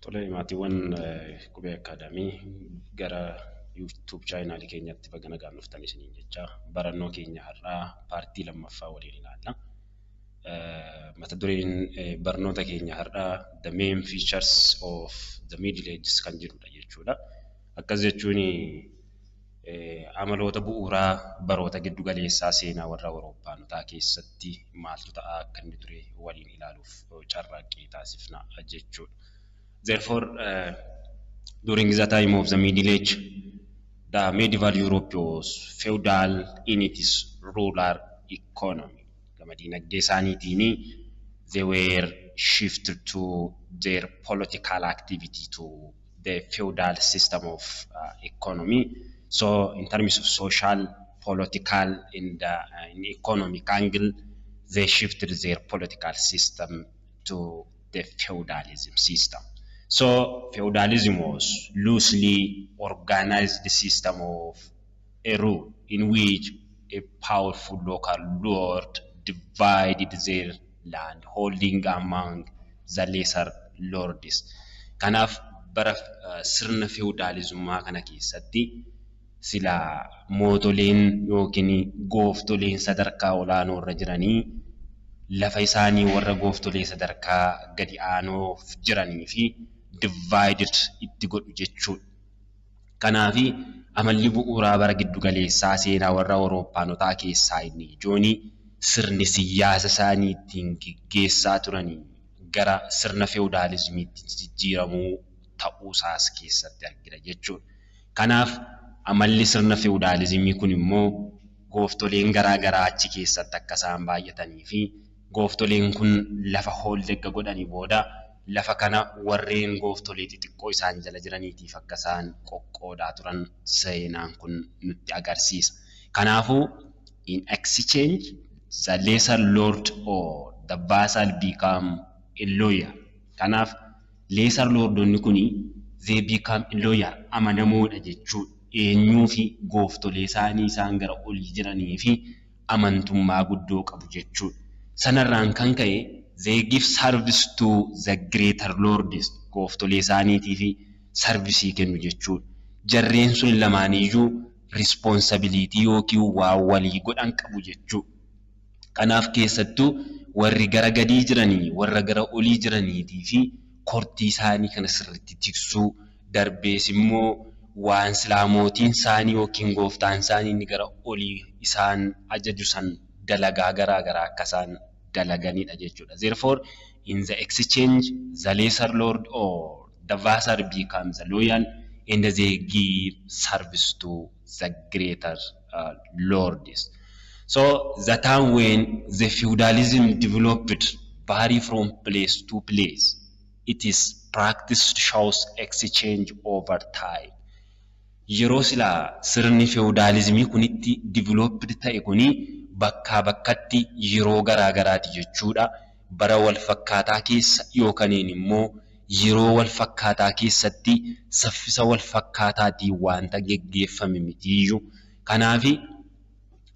Tole, maatiiwwan Qubee Academy, gara YouTube channelii keenyatti baga nagaan dhuftan isiniin jecha, barannoo keenya har'aa partii lammaffaa waliin ilaalla. Mata dureen barnoota keenya har'aa "The Main Features of the Middle Ages" kan jedhudha jechuudha. Akkas jechuun amaloota bu'uuraa baroota giddu galeessaa seenaa warra Awurooppaanotaa keessatti maaltu ta'aa akka inni ture waliin ilaaluuf carraaqqii taasifna jechuudha. Therefore, during the time of the Middle Age, the medieval Europe was feudal in its rural economy. Gama diinagdee isaaniitiin they were shifted to their political activity to the feudal system of economy. So in terms of social, political, and economic angle, they shifted their political system to the feudalism system. So feudalism was loosely organized system of a rule in which a powerful local lord divided their land holding among the lesser lords. Kanaaf bara sirna feudalizummaa kana keessatti silaa mootoleen yookiin gooftoleen sadarkaa olaanoo irra jiranii lafa isaanii warra gooftolee sadarkaa gadi aanoo jiranii fi divided itti godhu jechuudha. Kanaafi amalli bu'uuraa bara giddu galeessaa seenaa warra Awurooppaanotaa keessaa inni ijoon sirni siyaasa isaanii ittiin geggeessaa turanii gara sirna feudalizimiitti jijjiiramuu ta'uusaas keessatti argina jechuudha. Kanaaf amalli sirna feudalizimii kun immoo gooftoleen garaa garaa achi keessatti akka isaan baay'atanii fi gooftoleen kun lafa hold erga godhanii booda lafa kana warreen gooftolee xixiqqoo isaan jala jiraniitiif akka isaan qoqqoodaa turan seenaan kun nutti agarsiisa. Kanaafuu in exchange, the lesser lord or the vassal become a loyal. Kanaaf lesser lordonni kuni they become loyal, amanamoodha jechuudha. Eenyuu fi gooftolee isaanii isaan gara olii jiranii fi amantummaa guddoo qabu jechuudha. Sanarraan kan ka'e they give service to the greater lords, gooftolee isaaniitiif serviceii kennu jechuudha. Jarreen sun lamaaniyyuu responsibility yookiin waan walii godhan qabu jechuudha. Kanaaf keessattuu warri gara gadii jiranii warra gara olii jiraniitii fi courtii isaanii kana sirriitti tiksuu, darbees immoo waan silaa mootiin isaanii yookiin gooftaan isaanii inni gara olii isaan ajaju san dalagaa garaa garaa akka isaan dalaganidha jechuudha. Therefore, in the exchange, the lesser lord or the vassal becomes loyal and they give service to the greater lords. So the time when the feudalism developed vary from place to place. It is practiced shows exchange over time. Yeroo silaa sirni feudalizimii kunitti developed ta'e kuni bakkaa bakkatti yeroo garaa garaati jechuudha. Bara wal fakkaataa keessa yookaan immoo yeroo wal fakkaataa keessatti saffisa wal fakkaataatiin wanta geggeeffame mitiiyyuu. Kanaafi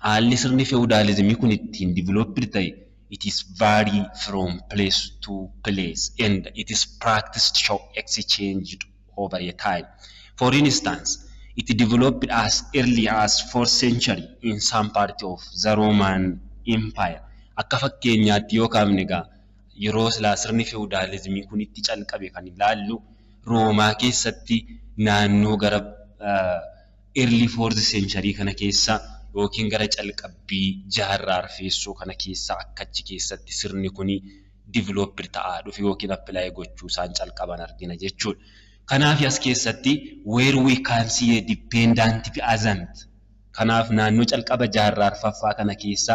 haalli sirni feudalizimii kun ittiin developed ta'e it is vary from place to place and it is practiced show exchanged over a time. For instance, it developed as early as 4th century in some part of the Roman Empire. Akka fakkeenyaatti yoo kaafne egaa yeroo silaa sirni feudalizimii kun itti calqabe kan ilaallu Roomaa keessatti naannoo gara early 4th century kana keessa yookiin gara calqabbii jaarraa arfeessoo kana keessa akka achi keessatti sirni kuni developed ta'aa dhufe yookiin apply gochuu isaan calqaban argina jechuudha. Kanaaf as keessatti where we can see a dependent peasant, kanaaf naannoo calqaba jaarraa arfaffaa kana keessa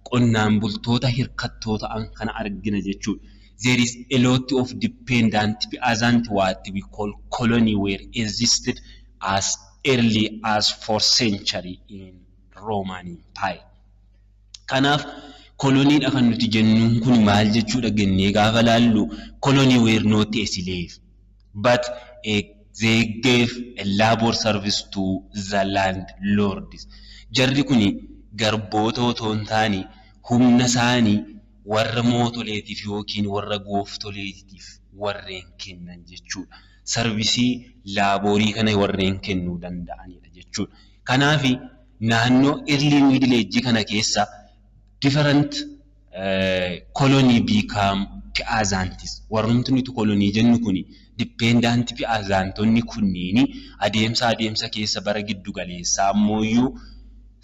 qonnaan bultoota hirkattoo ta'an kana argina jechuudha. There is a lot of dependent peasant, what we call colony, were existed as early as 4th century in Roman Empire. Kanaaf colonydha kan nuti jennuun kun maal jechuudha jennee gaafa laallu, colony were not a slave, but they gave a labor service to the landlords. Jarri kuni garboota otoo hin taane humna isaanii warra mootoleetiif yookiin warra gooftoleetiif warreen kennan jechuudha. Service laborii kana warreen kennuu danda'anidha jechuudha. Kanaafi naannoo early middle age kana keessa different colony become peasants. Warrumti nuti colony jennu kuni dependent peasantonni kunniini adeemsa adeemsa keessa bara giddu galeessaa ammoo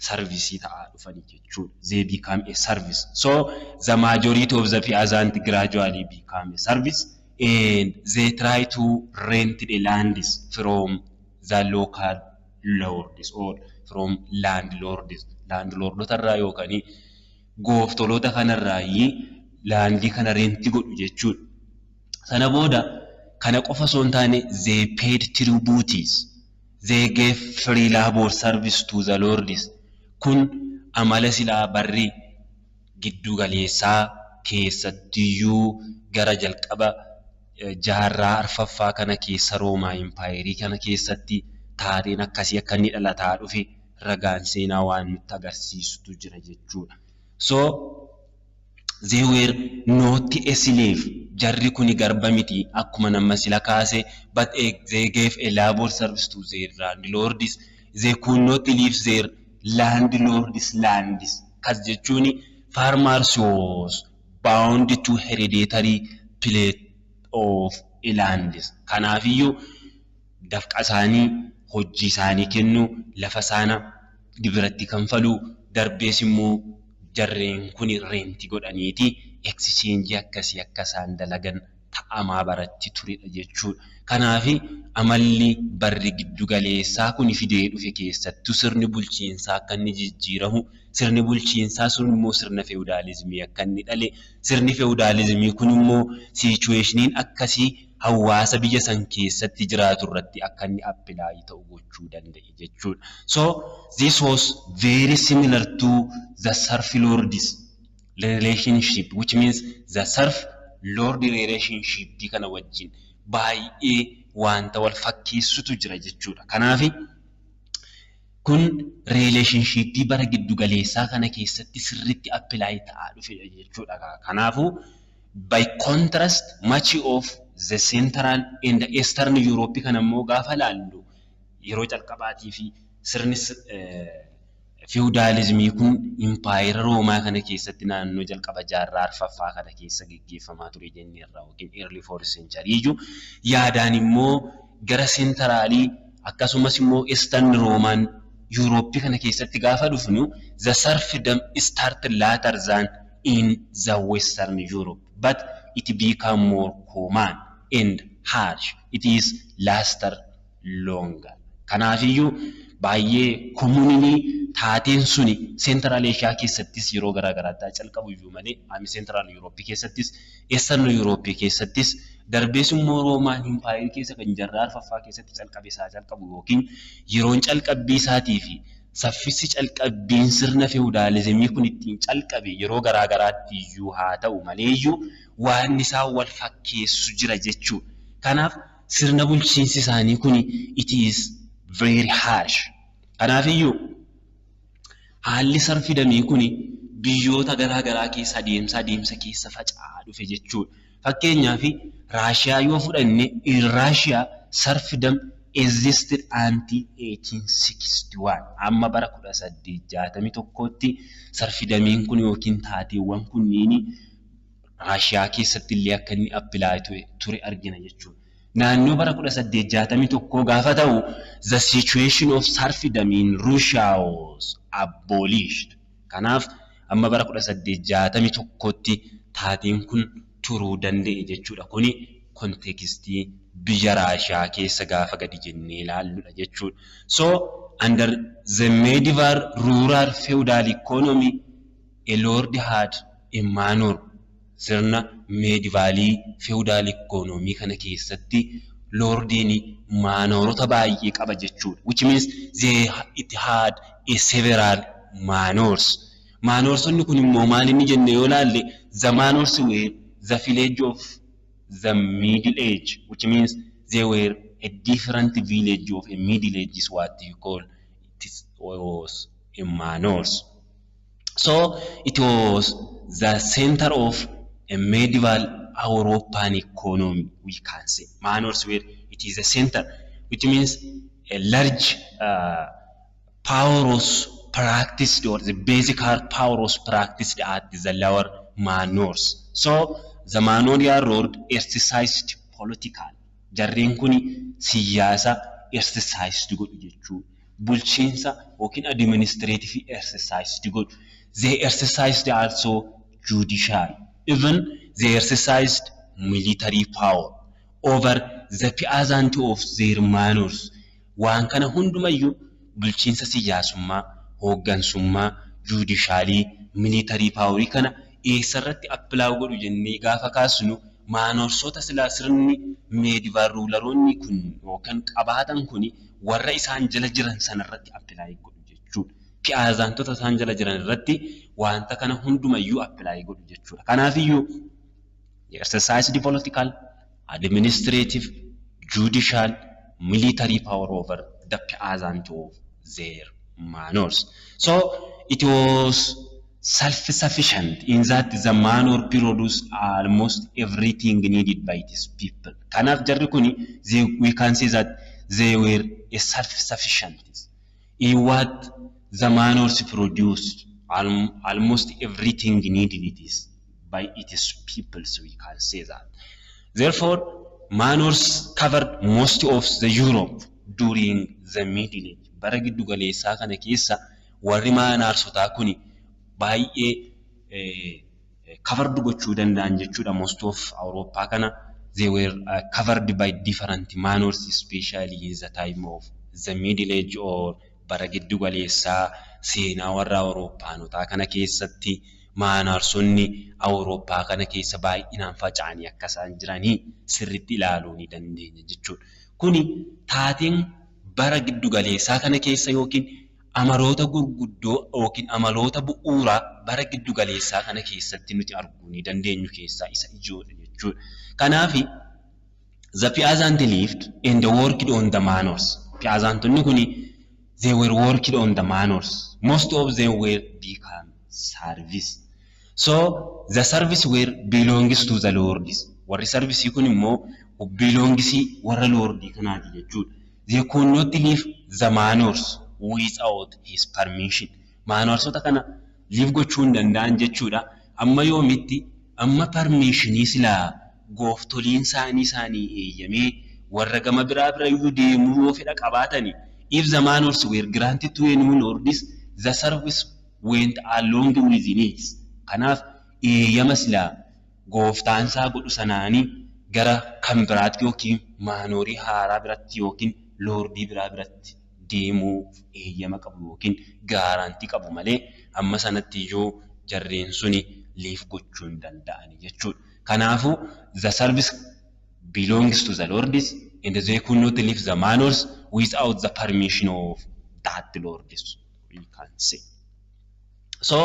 serfs ta'aa dhufan jechuudha. They become a serfs. So the majority of the peasant gradually become a serfs and they try to rent the lands from the local lords or from landlords. Landlordota irraa yookaan gooftoloota kanarraayi landii kana rent godhu jechuudha. Sana booda kana qofa osoo hin taane, they paid tributes. They gave free labor service to the lords. Kun amala silaa barri giddu galeessaa keessattiyyuu gara jalqaba jaarraa arfaffaa kana keessa Roomaa Empire kana keessatti taateen akkasii akka inni dhalataa dhufe ragaan seenaa waan nutti agarsiisutu jira jechuudha. So they were not a slave. Jarri kuni garba miti akkuma nama sila kaase, but they gave a labor service to their landlords. They could not leave their landlords' lands. Kas jechuun farmers was bound to hereditary plot of lands. Kanaafiyyuu dafqa isaanii, hojii isaanii kennuu, lafa sana gibiratti kanfaluu, darbees immoo jarreen kun rent godhaniiti exchange akkasii akka isaan dalagan ta'amaa baratti turedha jechuudha. Kanaafi amalli barri giddu galeessaa kun fidee dhufe keessattuu sirni bulchiinsaa akka inni jijjiiramu, sirni bulchiinsaa sun immoo sirna feewudaalizimii akka inni dhale, sirni feewudaalizimii kun immoo situationiin akkasii hawaasa biyya sana keessatti jiraatu irratti akka inni apply ta'u gochuu danda'e jechuudha. So this was very similar to the serf lords relationship, which means the serf lord relationship kana wajjin baay'ee wanta wal fakkeessutu jira jechuudha. Kanaafi kun relationship bara giddu galeessaa kana keessatti sirriitti apply ta'aa dhufedha jechuudha. Kanaafuu, by contrast, much of the Central and the Eastern Europe kana immoo gaafa laallu, yeroo calqabaatii fi sirni feewudaalizimii kun impaayera Roomaa kana keessatti naannoo jalqaba jaarraa arfaffaa kana keessa geggeeffamaa ture jenneerra yookiin early fourth century iyyuu yaadaan immoo gara Central akkasumas immoo Eastern Roomaan Yuurooppii kana keessatti gaafa dhufnu, the serfdom started later than in the Western Europe, but it became more common and harsh. It is lasted longer. Kanaafiyyuu baay'ee commonly taateen suni Central Asia keessattis yeroo garaa garaatti haa calqabu iyyuu malee, ami Central Europe keessattis, Eastern Europe keessattis, darbees immoo Roomaan Empire keessa kan jaarraa arfaffaa keessatti calqabe isaa calqabu yookiin yeroon calqabbii isaatii fi saffisni calqabbiin sirna feewudaalizimii kun ittiin calqabe yeroo garaa garaatti iyyuu haa ta'u maleeyyuu waan isaan wal fakkeessu jira jechuudha. Kanaaf sirna bulchiinsi isaanii kun it is very harsh. Kanaafiyyuu haalli serfdomii kun biyyoota garaa garaa keessa adeemsa adeemsa keessa faca'aa dhufe jechuudha. Fakkeenyaaf Raashiyaa yoo fudhanne, in Russia serfdom existed until 1861. Amma bara 1861tti serfdomiin kun yookiin taateewwan kunniin Raashiyaa keessatti illee akka inni apply ture argina jechuudha. Naannoo bara 1861 gaafa ta'u, the situation of serfdom in Russia was abolished. Kanaaf amma bara 1861tti taateen kun turuu danda'e jechuudha. Kuni context biyya Raashiyaa keessa gaafa gadi jennee ilaalludha jechuudha. So under the medieval rural feudal economy, a lord had a manor. Sirna medieval feudal economy kana keessatti lordiin manorota baay'ee qaba jechuudha. Which means it had a several manors. Manorsonni kun immoo maal inni jenne yoo ilaalle, the manors were the village of the middle age, which means they were a different village of a middle age is what you call it was a manors. So it was the center of a medieval European economy, we can say. Manors were, it is a center, which means a large power was practiced, or the basic power was practiced at the lower manors. So the manorial lord exercised political. Jarreen kuni siyaasa exercised godhu jechuudha. Bulchiinsa yookiin administrative exercised godhu. They exercised also judicial. Even they exercised military power over the peasant of their manors. Waan kana hundumayyuu bulchiinsa siyaasummaa, hooggansummaa, judicialii, military powerii kana eessarratti apply godhu jennee gaafa kaasnu, manorsoota silaa sirni medieval ruleroonni kun yookaan qabaatan kuni warra isaan jala jiran sanarratti apply godhu jechuudha. Peasantota isaan jala jiran irratti wanta kana hundumayyuu apply godhu jechuudha. Kanaafiyyuu exercised political, administrative, judicial, military power over the peasant of their manors. So it was self-sufficient in that the manor produced almost everything needed by its people. Kanaaf jarri kuni, we can say that they were a self-sufficient in what the manors produced, almost everything needed it is by its people, so we can say that. Therefore, manors covered most of the Europe during the Middle Age. Bara giddu galeessaa kana keessa warri manorsotaa kuni baay'ee covered gochuu danda'an jechuudha. Most of Awurooppaa kana they were covered by different manors, especially in the time of the Middle Age or bara giddu galeessaa seenaa warra Awurooppaanotaa kana keessatti manorsonni Awurooppaa kana keessa baay'inaan faca'anii akka isaan jiranii sirriitti ilaaluu ni dandeenya jechuudha. Kuni taateen bara giddu galeessaa kana keessa yookiin amaloota gurguddoo yookiin amaloota bu'uuraa bara giddu galeessaa kana keessatti nuti arguu ni dandeenyu keessaa isa ijoodha jechuudha. Kanaafi the peasant lived and worked on the manors. Peasantonni kuni, they were working on the manors. Most of them were become serfs. So the serfs were belongs to the lords. Warri serfsii kun immoo belongsii warra lordii kanaati jechuudha. They could not leave the manors without his permission. Manorsota kana leave gochuu hin danda'an jechuudha. Amma yoomitti? Amma permissionii silaa gooftoliin isaanii eeyyamee warra gama biraa birayyuu deemuu yoo fedha qabaatani, if the manors were granted to a new lords, the serfs went along with it. Kanaaf eeyyama silaa gooftaan isaa godhu sanaanii gara kan biraatti yookiin manorii haaraa biratti yookiin lordii biraa biratti deemuu eeyyama qabu yookiin guarantee qabu malee amma sanatti iyyuu jarreen suni leave gochuu hin danda'ani jechuudha. Kanaafuu the serfs belongs to the lords and they could not leave the manors without the permission of that lords, we can say. So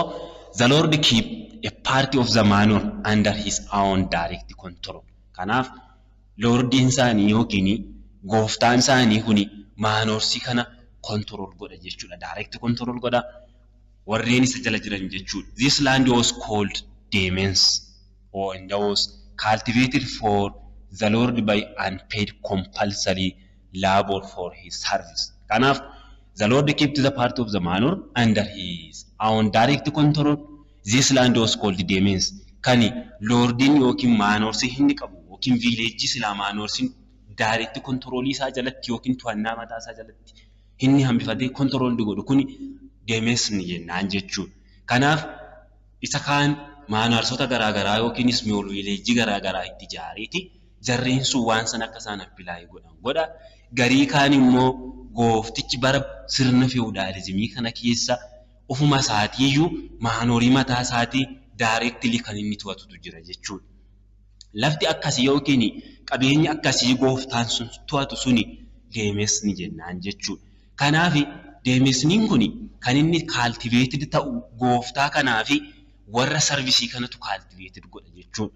the lord keep a part of the manor under his own direct control. Kanaaf lordiin isaanii yookiin gooftaan isaanii kuni manorsii kana control godha jechuudha. Direct control godha warreen isa jala jiran jechuudha. This land was called demesne or and was cultivated for the lord by unpaid compulsory labor for his serfs. Kanaaf the lord kept the part of the manor under his own direct control. This land was called demesne. Kani lordiin yookiin manorsii inni qabu yookiin villageii silaa manorsiin direct controlii isaa jalatti yookiin to'annaa mataa isaa jalatti inni hambifatee controlled godhu kuni demesne jennaan jechuudha. Kanaaf isa kaan manorsota garaa garaa yookiin small villageii garaa garaa itti ijaareeti jarreen sun waan sana akka isaan apply godhan godha. Garii kaan immoo gooftichi bara sirna feudalismii kana keessa ofuma isaatiiyyuu manorii mataa isaatii directly kan inni to'atutu jira jechuudha. Lafti akkasii yookiin qabeenyi akkasii gooftaan sun to'atu suni demesne jennaan jechuudha. Kanaaf demesneiin kun kan inni cultivated ta'u gooftaa kanaa fi warra serfsii kanatu cultivated godha jechuudha.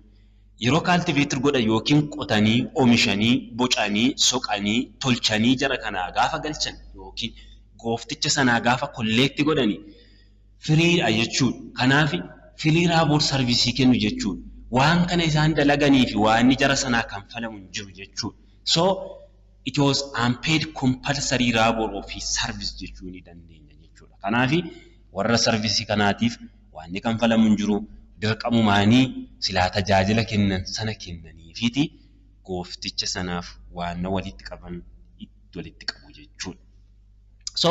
Yeroo cultivated godhan yookiin qotanii, oomishanii, bocanii, soqanii, tolchanii jara kanaa gaafa galchan yookiin goofticha sanaa gaafa collect godhani freedha jechuudha. Kanaaf free labor service kennu jechuudha. Waan kana isaan dalaganii fi waan jara sanaa kanfalamu hin jiru jechuudha. So it was unpaid compulsory labor of his service jechuu ni dandeenya jechuudha. Kanaafi warra serfsii kanaatiif waan kanfalamu hin jiru, dirqamumaanii silaa tajaajila kennan sana kennaniifiiti goofticha sanaaf waan walitti qaban walitti qabu jechuudha. So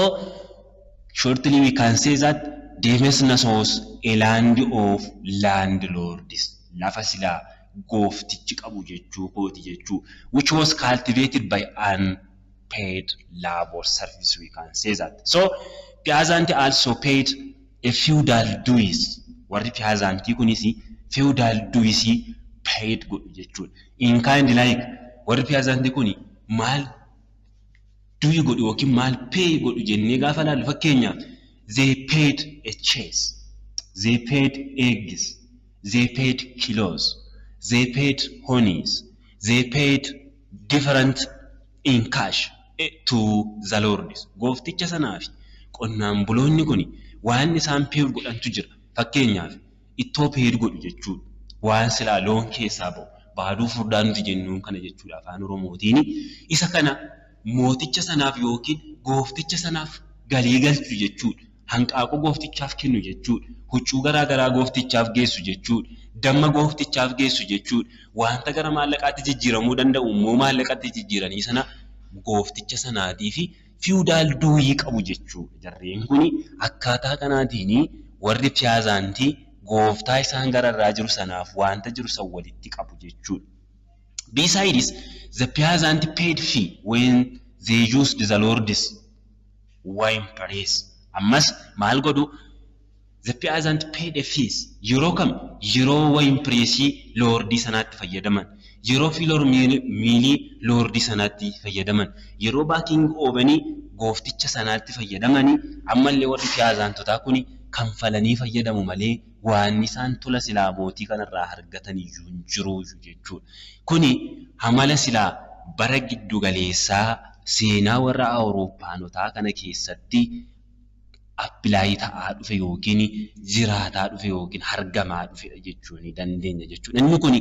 shortly we can say that demesne was a land of landlords. Lafa silaa gooftichi qabu jechuu kooti jechuu, which was cultivated by unpaid labor serfs, we can say that. So peasant also paid a feudal dues. Warri peasantii kunis feudal dues paid godhu jechuudha. In kind, like warri peasantii kuni maal due godhu yookiin maal pay godhu jennee gaafa ilaallu, fakkeenyaaf they paid a cheese, they paid eggs, they paid clothes, they paid honeys, they paid different in cash to the lords. Goofticha sanaa fi qonnaan buloonni kun waan isaan paid godhantu jira. Fakkeenyaaf ittoo paid godhu jechuudha. Waan silaa loon keessaa bahu baaduu furdaa nuti jennuun kana jechuudha afaan Oromootiin. Isa kana mooticha sanaaf yookiin goofticha sanaaf galii galchu jechuudha. Hanqaaquu gooftichaaf kennu jechuudha. Huccuu garaa garaa gooftichaaf geessu jechuudha. Damma gooftichaaf geessu jechuudha. Wanta gara maallaqaatti jijjiiramuu danda'u immoo maallaqatti jijjiiranii sana goofticha sanaatii fi feudal due qabu jechuudha. Jarreen kuni akkaataa kanaatiin warri peasantii gooftaa isaan gararraa jiru sanaaf wanta jiru san walitti qabu jechuudha. Besides, the peasant paid fee when they used the lord's wine press. Ammas maal godhu? The peasant paid a fees. Yeroo kam? Yeroo wine pressii lordii sanaatti fayyadaman. Yeroo flour millii lordii sanaatti fayyadaman. Yeroo baking ovenii goofticha sanaatti fayyadamanii ammallee warri peasantotaa kuni kanfalanii fayyadamu malee waan isaan tola silaa mootii kanarraa argatan iyyuu hin jiru jechuudha. Kuni amala silaa bara giddu galeessaa seenaa warra Awurooppaanotaa kana keessatti apply ta'aa dhufe yookiin jiraataa dhufe yookiin argamaa dhufedha jechuu ni dandeenya jechuudha. Inni kun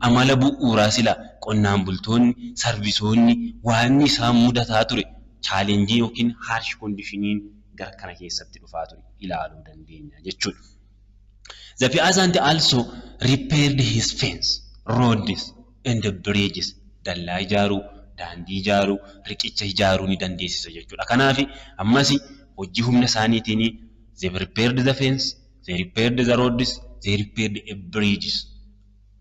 amala bu'uuraa sila qonnaan bultoonni, serfsoonni waan isaan mudataa ture, challengeii yookiin harsh conditioniin gara kana keessatti dhufaa ture ilaaluu dandeenya jechuudha. The peasant also repaired his fence, roads and bridges. Dallaa ijaaruu, daandii ijaaruu, riqicha ijaaruu ni dandeessisa jechuudha. Kanaaf ammas hojii humna isaaniitiin they repaired the fence, they repaired the roads, they repaired the bridges.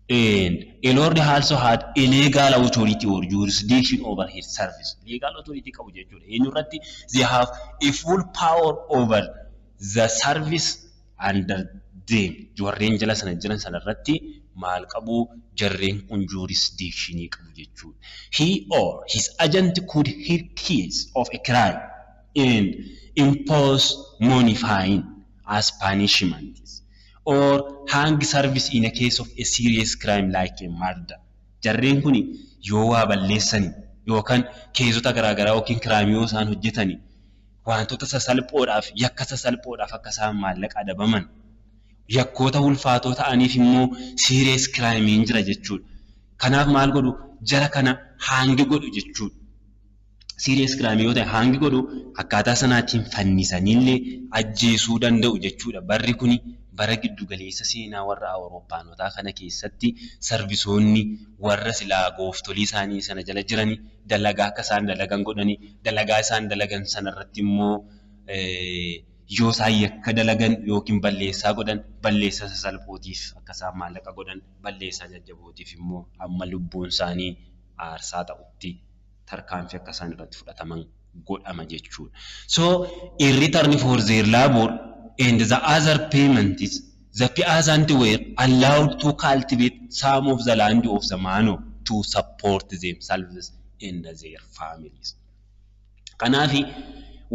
And a lord also had a legal authority or jurisdiction over his serfs. Legal authority qabu jechuudha. Eenyurratti? They have a full power over the serfs under them. Warreen jala sana jiran sanarratti maal qabu? Jarreen kun jurisdictionii qabu jechuudha. He or his agent could hear case of a crime and impose money fine as punishment or hang serfs in a case of a serious crime like a murder. Jarreen kun yoo waa balleessani yookaan caseota garaagaraa yookiin crimeii yoo isaan hojjetani, wantoota sasalphoodhaaf, yakka sasalphoodhaaf akka isaan maallaqa adabaman, yakkoota ulfaatoo ta'aniif immoo serious crimeiin jira jechuudha. Kanaaf maal godhu? Jara kana hang godhu jechuudha. Serious crimeii yoo ta'e hang godhu, akkaataa sanaatiin fannisaniillee ajjeesuu danda'u jechuudha. Barri kuni bara giddu galeessa seenaa warra Awurooppaanotaa kana keessatti serfsoonni warra silaa gooftolii isaanii sana jala jiran dalagaa akka isaan dalagan godhanii, dalagaa isaan dalagan sanarratti immoo yoo isaan yakka dalagan yookiin balleessaa godhan, balleessaa sasalphootiif akka isaan maallaqa godhan, balleessaa jajjabootiif immoo hamma lubbuun isaanii aarsaa ta'utti tarkaanfii akka isaan irratti fudhataman godhama jechuudha. So in return for their labor and the other payments, the peasant were allowed to cultivate some of the land of the manor to support themselves and their families. Kanaafi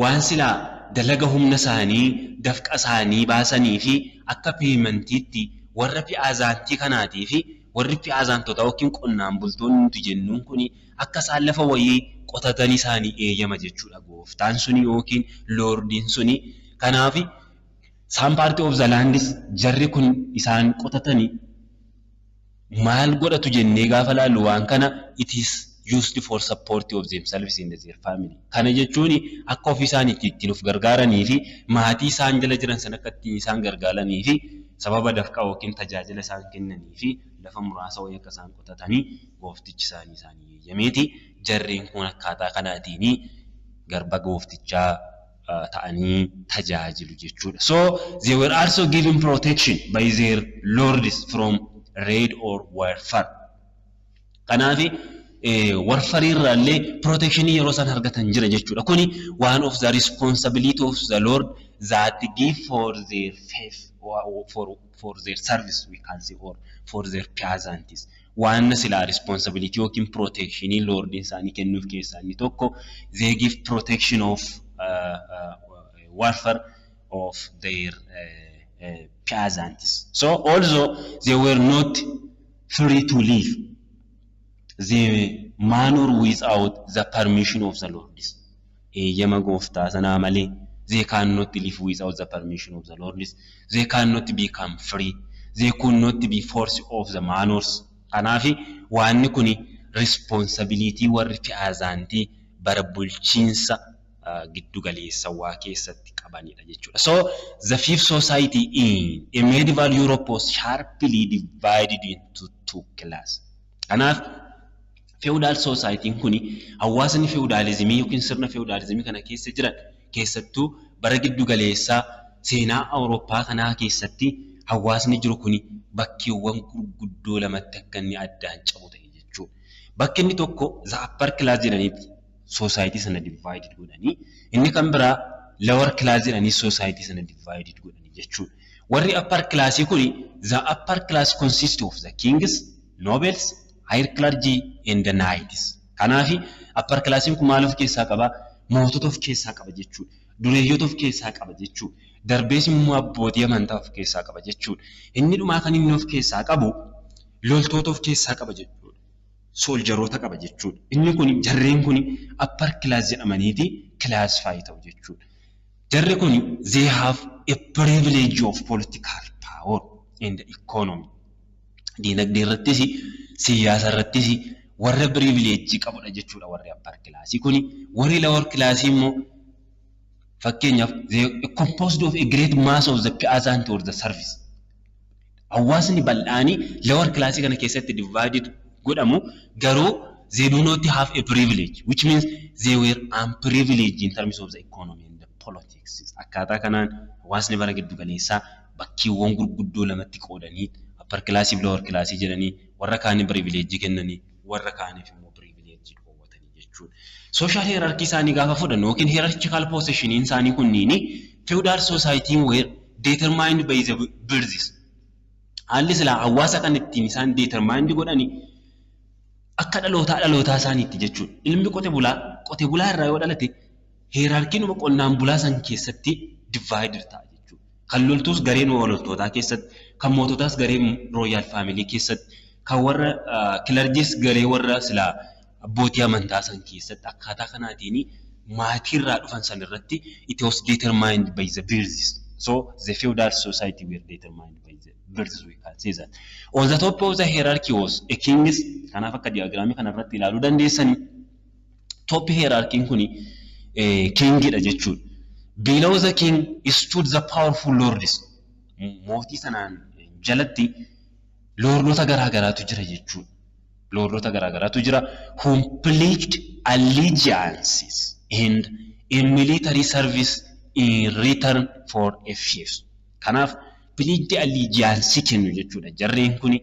waan silaa dalaga humna isaanii, dafqa isaanii baasanii fi akka paymentiitti warra peasantii kanaatii fi warri peasantota yookiin qonnaan bultoonni nuti jennuun kuni akka isaan lafa wayii qotatanii isaanii eeyyama jechuudha gooftaan suni yookiin lordiin suni. Kanaaf some part of the landis jarri kun isaan qotatanii Maal godhatu jennee gaafa laallu waan kana, it is used for support of themselves and their family. Kana jechuun akka ofii isaaniitti ittiin of gargaaranii fi maatii isaan jala jiran sana akka ittiin isaan gargaaranii fi sababa dafqa yookiin tajaajila isaan kennanii fi lafa muraasa wayii akka isaan qotatanii gooftichi isaanii isaanii eeyyameeti, jarreen kun akkaataa kanaatiin garba gooftichaa ta'anii tajaajilu jechuudha. So they were also given protection by their lords from raid or warfare. Kanaaf warfare irraallee protection yeroo isaan argatan jira jechuudha. Kuni one of the responsibility of the Lord that give for their faith, for their service we can say, or for their peasants. Waan silaa responsibility yookiin protection lordiin isaanii kennuuf keessaa inni tokko, they give protection of warfare of their peasants. So also they were not free to leave the manor without the permission of the lords. Eeyyama gooftaa sanaa malee they cannot live without the permission of the lords. They cannot become free. They could not be forced off the manors. Kanaaf waanni kuni responsibility warri peasantii bara bulchiinsa giddu galeessawaa keessatti qabanidha jechuudha. So the fief society in a medieval Europe was sharply divided into two class. Kanaaf feudal societyn kuni, hawaasni feudalismii yookiin sirna feudalismii kana keessa jiran, keessattuu bara giddu galeessaa seenaa Awurooppaa kanaa keessatti hawaasni jiru kuni bakkeewwan gurguddoo lamatti akka inni addaan cabu ta'e jechuudha. Bakki inni tokko the upper class jedhaniiti society sana divided godhanii, inni kan biraa lower class jedhanii society sana divided godhanii jechuudha. Warri upper classii kuni, the upper class consist of the kings, nobles, higher clergy and the knights. Kanaaf upper classiin kun maal of keessaa qabaa? Mootota of keessaa qaba jechuudha. Dureeyyota of keessaa qaba jechuudha. Darbees immoo abbootii amantaa of keessaa qaba jechuudha. Inni dhumaa kan inni of keessaa qabu loltoota of keessaa qaba jechuudha. Soldieroota qaba jechuudha. Inni kun, jarreen kun upper class jedhamaniiti classify ta'u jechuudha. Jarri kun they have a privilege of political power and economy. Diinagdee irrattis siyaasa irrattis warra privilege qabudha jechuudha warri upper classii kuni. Warri lower classii immoo, fakkeenyaaf, they composed of a great mass of the peasant or the serfs. Hawaasni bal'aanii lower classii kana keessatti divided godhamu garuu they do not have a privilege, which means they were unprivileged in terms of the economy and the politics. Akkaataa kanaan hawaasni bara giddu galeessaa bakkeewwan gurguddoo lamatti qoodanii, upper classii fi lower classii jedhanii, warra kaanii privilege kennanii, warra kaaniif immoo privilege dhoowwatanii jechuudha. Social hierarchy isaanii gaafa fudhannu yookiin hierarchical positioning isaanii kunniini, feudal society were determined by the births. Haalli silaa hawaasa kan ittiin isaan determined godhani akka dhalootaa dhalootaa isaaniitti jechuudha. Ilmi qote bulaa qote bulaa irraa yoo dhalate, hierarchynuma qonnaan bulaa san keessatti divided ta'a jechuudha. Kan loltuus garee loltootaa keessatti, kan moototaas garee royal family keessatti, kan warra clergys garee warra silaa abbootii amantaa san keessatti, akkaataa kanaatiin maatiirraa dhufan san irratti it was determined by the births. So the feudal society were determined by the births, we can say that. On the top of the hierarchy was a kings. Kanaaf akka diagramii kanarratti ilaaluu dandeessani, top hierarchy kuni kingidha jechuudha. Below the king stood the powerful lords. Mootii sanaan jalatti lordota garaa garaatu jira jechuudha. Lordota garaa garaatu jira. Whom pledged allegiances and a military service in return for a fief. Kanaaf pledged allegiance kennu jechuudha. Jarreen kuni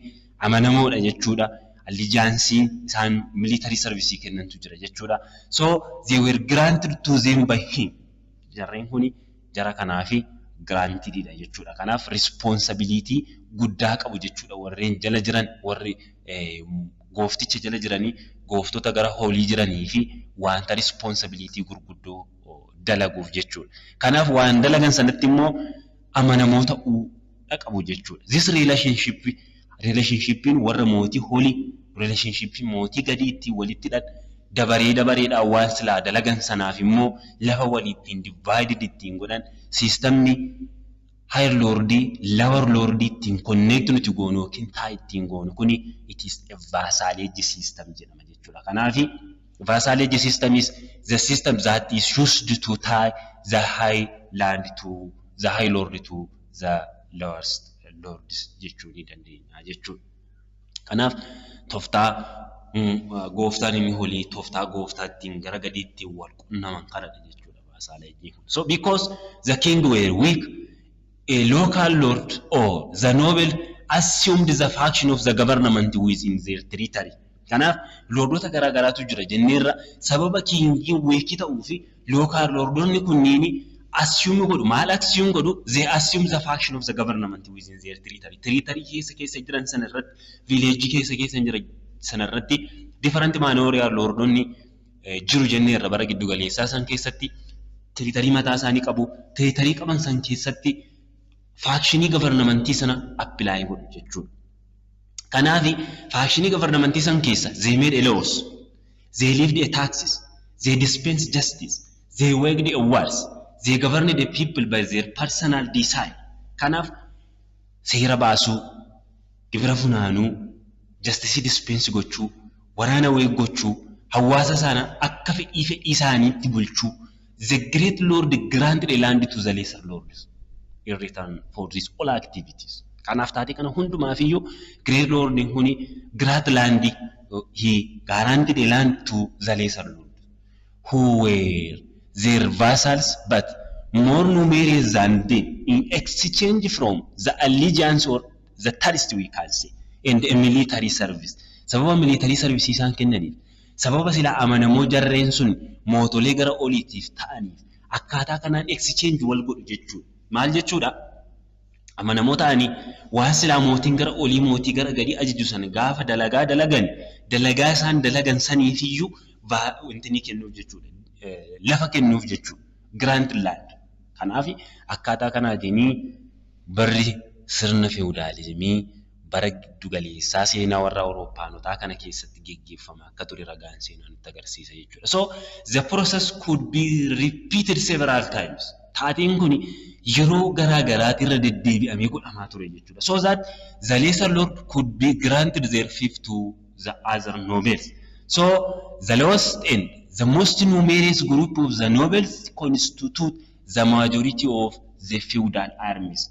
amanamoodha jechuudha. Allegiance isaan military service kennantu jira jechuudha. So they were granted to them by him. Jarreen kuni jara kanaafi grantedidha jechuudha. Kanaaf responsibility guddaa qabu jechuudha. Warreen jala jiran, warri goofticha jala jiranii, gooftota gara olii jiranii fi wanta responsibility gurguddoo dalaguuf jechuudha. Kanaaf waan dalagan sanatti immoo amanamoo ta'uu qabu jechuudha. This relationshipiin warra mootii olii, relationshipii mootii gadii ittiin walitti hidhan, dabaree dabareedhaan waan silaa dalagan sanaaf immoo lafa walii ittiin divided ittiin godhan, systemni Higher lordii lower lordii ittiin connect nuti goonu yookiin tie ittiin goonu kuni, it is a vassalage system jedhama jechuudha. Kanaafi vassalage system is the system that is used to tie the high land to the high lord to the lowest lords jechuu ni dandeenya jechuudha. Kanaaf tooftaa gooftaan inni olii tooftaa gooftaa ittiin gara gadiitti wal qunnaman kanadha jechuudha vassalage kun. So because the king were weak, a local lord or the noble assumed the function of the government within their territory. Kanaaf lordota garaa garaatu jira jenneerra. Sababa kingiin weak ta'uu fi local lordonni kunniin assume godhu. Maal assume godhu? They assume the function of the government within their territory. Territory keessa keessa jiran sana irratti, village keessa keessa jiran sana irratti different manorial lordonni jiru jenneerra. Bara giddu galeessaa san keessatti territory mataa isaanii qabu. Territory qaban san keessatti functionii governmentii sana apply godhu jechuudha. Kanaaf functionii governmentii san keessa they made a laws, they levied a taxes, they dispense justice, they waged a wars, they governed the people by their personal desire. Kanaaf seera baasuu, gibira funaanuu, justice dispense gochuu, waraana wage gochuu, hawaasa sana akka fedhii fedhii isaaniitti bulchuu. The great lord granted a land to the lesser lords in return for these all activities. Kanaaf taatee kana hundumaafiyyuu great lord kuni grant land, he guaranteed a land to the lesser lord who were their vassals but more numerous than them, in exchange from the allegiance or the trust, we can say, and a military service. Sababa military service isaan kennaniif, sababa silaa amanamoo jarreen sun mootolee gara oliitiif ta'aniif, akkaataa kanaan exchange wal godhu jechuudha. Maal jechuudha? Amanamoo ta'anii waan silaa mootiin gara olii mootii gara gadii ajaju sana gaafa dalagaa dalagan, dalagaa isaan dalagan saniifiyyuu wanti ni kennuuf jechuudha. Lafa kennuuf jechuudha. Grant land. Kanaaf akkaataa kanaatiin barri sirna feewudaalizimii bara giddu galeessaa seenaa warra Awurooppaanotaa kana keessatti geggeeffamaa akka ture ragaan seenaa nutti agarsiisa jechuudha. So the process could be repeated several times. Taateen kun yeroo garaa garaatti irra deddeebi'amee godhamaa ture jechuudha. So that the lesser lord could be granted their fief to the other nobles. So the lowest and the most numerous group of the nobles constitute the majority of the feudal armies.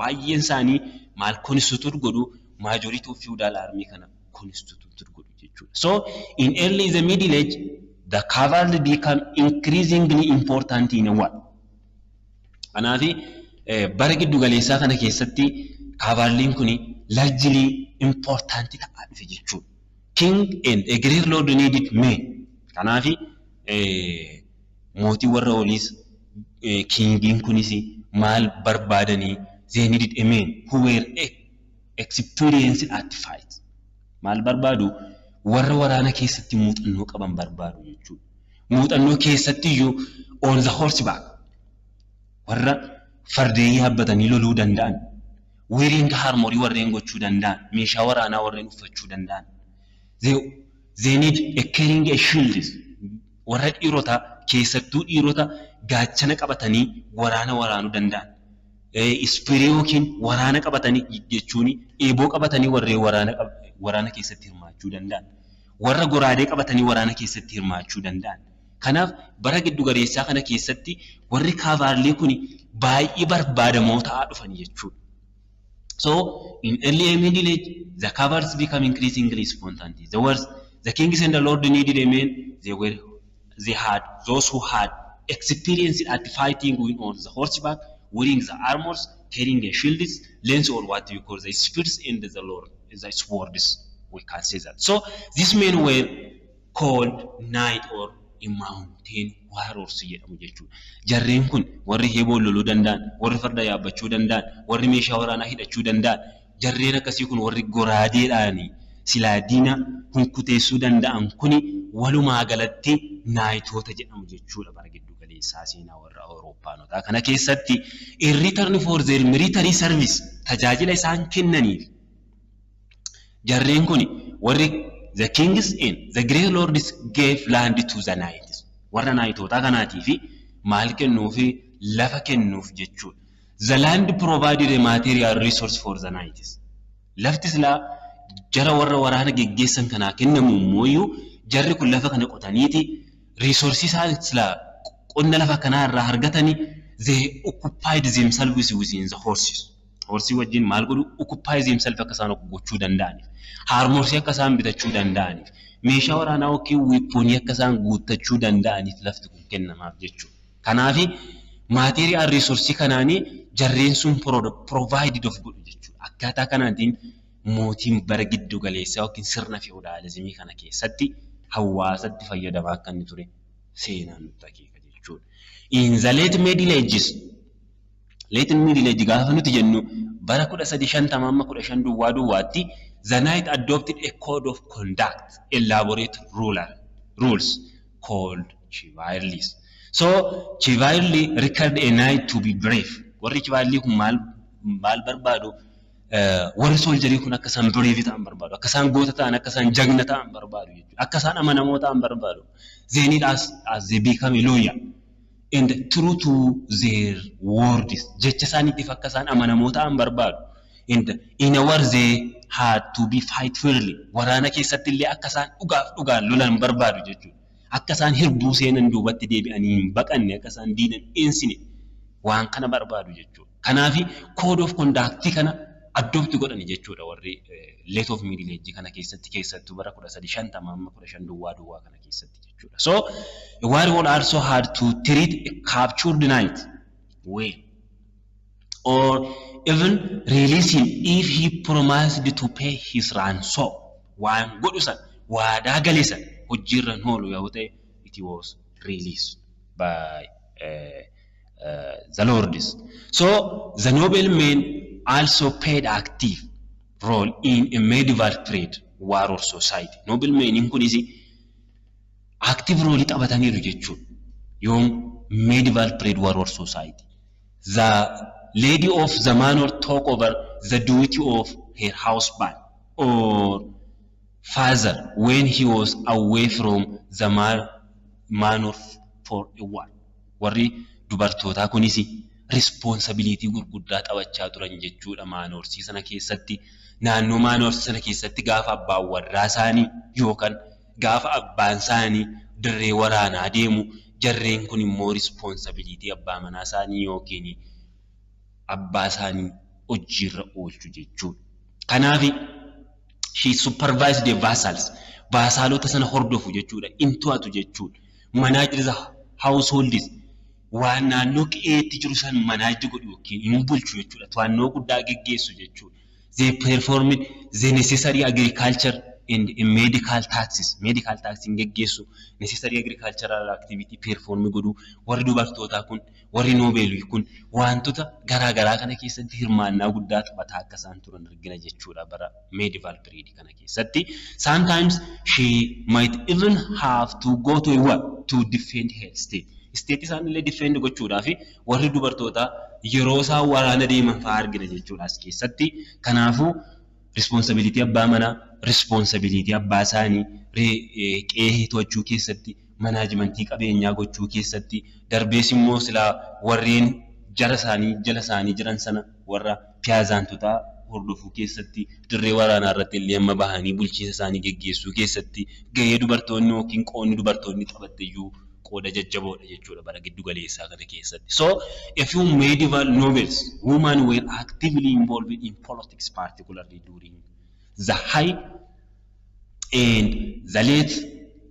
Baay'een isaanii maal constitute godhu? Majority of feudal army kana constitute godhu jechuudha. So in early the Middle Age, the cavalry become increasingly important in a war. Kanaaf bara giddu galeessaa kana keessatti cavalryn kun largely important ta'aa dhufe jechuudha. King and a great lord needed men. Kanaaf mootii warra oliis, kingiin kunis maal barbaadanii? They needed a men who were experienced at fight. Maal barbaadu? Warra waraana keessatti muuxannoo qaban barbaadu jechuudha. Muuxannoo keessatti iyyuu on the horseback, warra fardeen yaabbatanii loluu danda'an, wearing armorii warreen gochuu danda'an, meeshaa waraanaa warreen uffachuu danda'an. They need a carrying a shield, warra dhiirotaa, keessattuu dhiirota gaachana qabatanii waraana waraanuu danda'an. Spearii yookiin waraana qabatanii jechuun eeboo qabatanii warreen waraana keessatti hirmaachuu danda'an. Warra goraadee qabatanii waraana keessatti hirmaachuu danda'an. Kanaaf bara giddu galeessaa kana keessatti warri cavalry kun baay'ee barbaadamoo ta'aa dhufan jechuudha. So in early Middle Age, the cavalry become increasingly spontaneous. The words the kings and the lord needed a man, they had those who had experience at fighting with on the horseback, wearing the armors, carrying a shields, lance or what you call the spears and the lord, the swords. We can say that. So these men were called knight or a mountain warriors jedhamu jechuudha. Jarreen kun warri eeboon loluu danda'an, warri farda yaabbachuu danda'an, warri meeshaa waraanaa hidhachuu danda'an, jarreen akkasii kun warri goraadeedhaan silaa diina hunkuteessuu danda'an kuni walumaa galatti knightoota jedhamu jechuudha bara giddu galeessaa seenaa warra Awurooppaanotaa. Kana keessatti in return for their military service, tajaajila isaan kennaniif, jarreen kun warri the kings and the great lords gave land to the knights. Warra knightootaa kanaatii fi maal kennuufi? Lafa kennuuf jechuudha. The land provided a material resource for the knights. Lafti silaa jara warra waraana geggeessan kanaa kennamu immoo jarri kun lafa kana qotaniiti resource isaan silaa qonna lafa kanaa irraa argatanii, they occupied themselves within the horses. Horse wajjin maal godhu? Occupy themselves akka isaan gochuu danda'aniif. Armors akka isaan bitachuu danda'aniif. Meeshaa waraanaa yookiin weapon akka isaan guuttachuu danda'aniif lafti kun kennamaaf jechuudha. Kanaafi material resource kanaanii jarreen sun provided of godhu jechuudha. Akkaataa kanaatiin mootiin bara giddu galeessaa yookiin sirna feewudaalizimii kana keessatti hawaasatti fayyadamaa akka inni ture seenaan nutti akeeka jechuudha. In the late Middle Ages, late Middle Age gaafa nuti jennu bara 1350 amma 1500 duwwaatti, the knight adopted a code of conduct, elaborate rules called chivalries. So chivalry required a knight to be brave. Warri chivalry kun maal maal barbaadu? Warri soldier kun akka isaan brave ta'an barbaadu. Akka isaan goota ta'an, akka isaan jagna ta'an barbaadu jechuudha. Akka isaan amanamoo ta'an barbaadu. They need as they become a loyal and true to their words. Jecha isaaniitiif akka isaan amanamoo ta'an barbaadu. And in a war they had to be fight fairly. Waraana keessatti illee akka isaan dhugaaf dhugaan lolan barbaadu jechuudha. Akka isaan hirbuu seenan duubatti deebi'anii hin baqanne, akka isaan diinan eensine waan kana barbaadu jechuudha. Kanaafi code of conduct kana adopt godhani jechuudha warri late of Middle Age kana keessatti, keessattuu bara 1350 amma 1500 duwwaa kana keessatti jechuudha. So a warrior also had to treat a captured knight well or even release him if he promised to pay his ransom. Waan godhu san, waadaa gale san hojiirra hin oolu yoo ta'e, it was released by the lords. So the noblemen also played active role in a medieval trade war or society. Noblemen kunis active role taphataniiru jechuudha. Yoom? Medieval trade war or society. The lady of the manor took over the duty of her husband or father when he was away from the manor for a while. Warri dubartootaa kunis responsibility gurguddaa taphachaa turan jechuudha manors sana keessatti. Naannoo manors sana keessatti gaafa abbaan warraa isaanii yookaan gaafa abbaan isaanii dirree waraanaa deemu, jarreen kun immoo responsibility abbaa manaa isaanii yookiin abbaa isaanii hojiirra oolchu jechuudha. Kanaaf she supervised the vassals. Vassalota sana hordofu jechuudha. In to'atu jechuudha. Manage the households, waan naannoo qe'eetti jiru san manage godhu yookiin hin bulchu jechuudha. To'annoo guddaa geggeessu jechuudha. They performed the necessary agriculture and medical taxes. Medical taxes geggeessu. Necessary agricultural activity perform godhu. Warri dubartootaa kun, warri noble kun wantoota garaa garaa kana keessatti hirmaannaa guddaa taphataa akka isaan turan argina jechuudha bara medieval period kana keessatti. Sometimes she might even have to go to a war to defend her state. State isaanillee defend gochuudhaaf warri dubartootaa yeroo isaan waraana deeman fa'aa argina jechuudha as keessatti. Kanaafuu responsibility abbaa manaa, responsibility abbaa isaanii qe'ee to'achuu keessatti, management qabeenyaa gochuu keessatti, darbees immoo silaa warreen jara isaanii jala isaanii jiran sana warra peasantotaa hordofuu keessatti, dirree waraanaa irratti illee amma bahanii bulchiinsa isaanii geggeessuu keessatti gahee dubartoonni yookiin qoodni dubartoonni taphatte iyyuu qooda jajjaboodha jechuudha bara giddu galeessaa kana keessatti. So a few medieval nobles women were actively involved in politics, particularly during the high and the late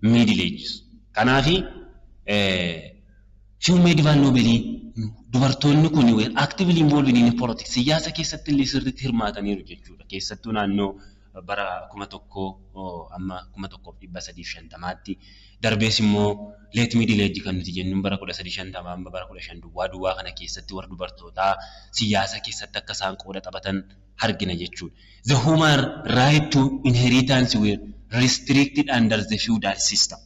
Middle Ages. Kanaafi few medieval noble dubartoonni kun were actively involved in politics, siyaasa keessatti illee sirriitti hirmaataniiru jechuudha. Keessattuu naannoo bara 1000 amma 1350tti, darbees immoo late Middle Age kan nuti jennuun bara 1350 amma bara 1500 duwwaa kana keessatti warri dubartootaa siyaasa keessatti akka isaan qooda taphatan argina jechuudha. The human right to inheritance were restricted under the feudal system.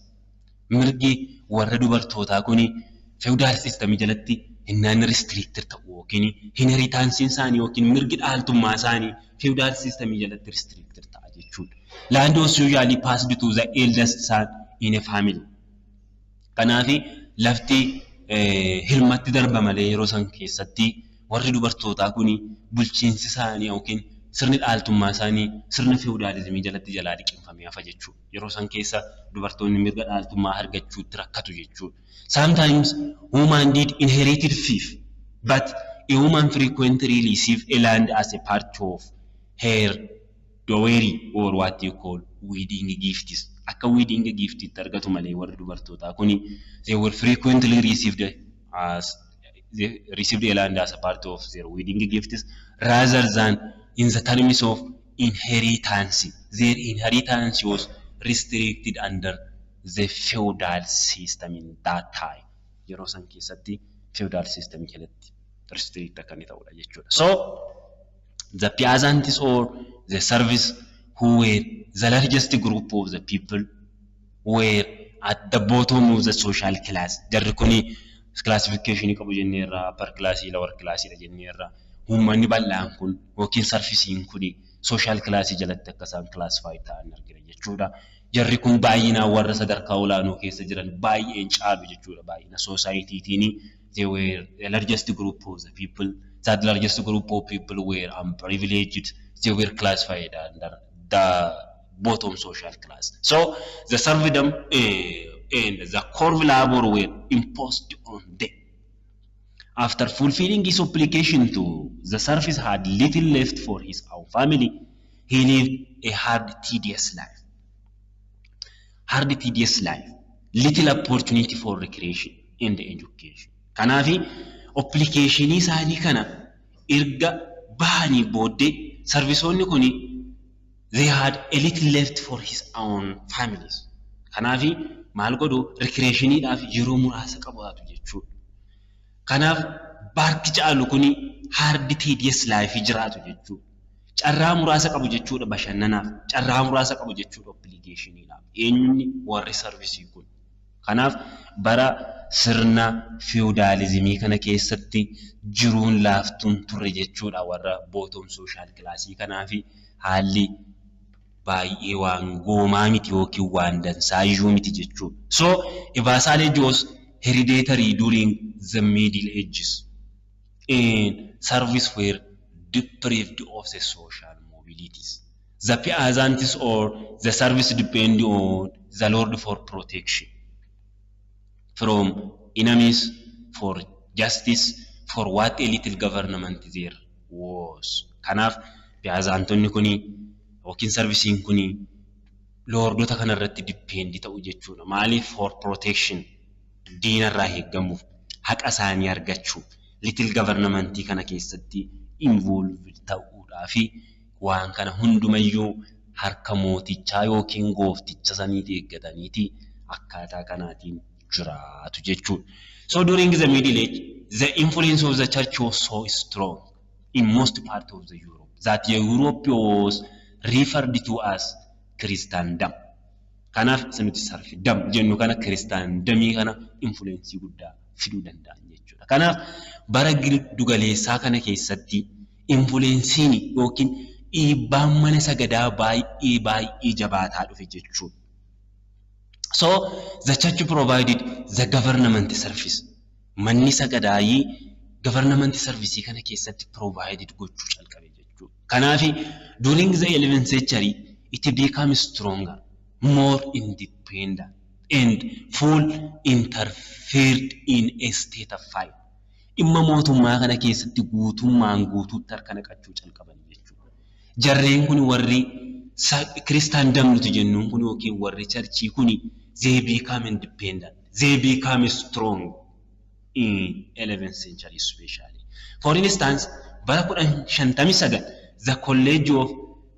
Mirgi warra dubartootaa kuni feudal system jalatti hinnaan restricted ta'u yookiin inheritance isaanii yookiin mirgi dhaaltummaa isaanii feudal system jalatti restricted ta'a jechuudha. Land was usually passed to the eldest son in a family. Kanaaf lafti ilmatti darba malee yeroo san keessatti Warri dubartootaa kuni bulchiinsi isaanii yookiin sirni dhaaltummaa isaanii sirna feewudaalizimii jalatti jalaa liqimfamee hafa jechuudha. Yeroo san keessa dubartoonni mirga dhaaltummaa argachuutti rakkatu jechuudha. Sometimes woman did inherited fief, but a woman frequently receive a land as a part of her dowry or what you call wedding gifts. Akka wedding giftitti argatu malee warri dubartootaa kuni they were frequently received as they received a land as a part of their wedding gifts rather than in the terms of inheritance. Their inheritance was restricted under the feudal system in that time. Yeroo san keessatti feudal system jalatti restrict akka inni ta'udha jechuudha. So the peasants or the serfs, who were the largest group of the people, were at the bottom of the social class. Jarri kuni classification qabu jenneerra, upper class, lower class dha jenneerra. Uummanni bal'aan kun yookiin serfsiin kuni social class jalatti akka isaan classify ta'an argina jechuudha. Jarri kun baay'inaan warra sadarkaa olaanoo keessa jiran baay'een caalu jechuudha, baay'ina societytiin. They were the largest group of the people. That largest group of people were unprivileged. They were classified under the bottom social class. So the serfdom and the corvée labor were imposed on them. After fulfilling his obligation to the serfs had little left for his own family. He lived a hard, tedious life. Hard, tedious life. Little opportunity for recreation and education. Kanaafi obligationii isaanii kana erga bahanii booddee serfsoonni kuni they had a little left for his own families. Kanaafi maal godhu, recreationiidhaaf yeroo muraasa qabaatu jechuudha. Kanaaf barki caalu kuni hard, tedious life jiraatu jechuudha. Carraa muraasa qabu jechuudha bashannanaaf, carraa muraasa qabu jechuudha obligationiidhaaf. Eenyunni? Warri serfsii kun. Kanaaf bara sirna feewudaalizimii kana keessatti jiruun laaftuun turre jechuudha warra bottom social classii kanaafi haalli baay'ee waan goomaa miti yookiin waan dansaayyuu miti jechuudha. So a vassalage was hereditary during the Middle Ages and serfs were deprived of the social mobilities. The peasants or the serfs depend on the lord for protection from enemies, for justice, for what a little government there was. Kanaaf peasantonni kuni yookiin serfsiin kuni lordota kanarratti depend ta'u jechuudha. Maaliif? For protection, diinarraa eeggamuuf, haqa isaanii argachuuf, little governmentii kana keessatti involve ta'uudhaa fi waan kana hundumayyuu harka mootichaa yookiin goofticha saniiti eeggataniiti akkaataa kanaatiin jiraatu jechuudha. So during the Middle Age, the influence of the church was so strong in most part of the Europe that Europe was referred to as Christendom. Kanaaf isa nuti serfdom jennu kana, Christendomii kana influenceii guddaa fiduu danda'an jechuudha. Kanaaf bara giddu galeessaa kana keessatti influenceiin yookiin dhiibbaan mana sagadaa baay'ee baay'ee jabaataa dhufe jechuudha. So the church provided the government service. Manni sagadaayii government service kana keessatti provided gochuu calqabe jechuudha. Kanaaf during the 11th century it became stronger, more independent and full interfered in a state affair. Dhimma mootummaa kana keessatti guutummaan guutuutti harka naqachuu calqaban jechuudha. Jarreen kun, warri Christendom nuti jennuun kun yookiin warri churchii kun, they become independent, they become strong in 11th century especially. For instance, bara 1059 the College of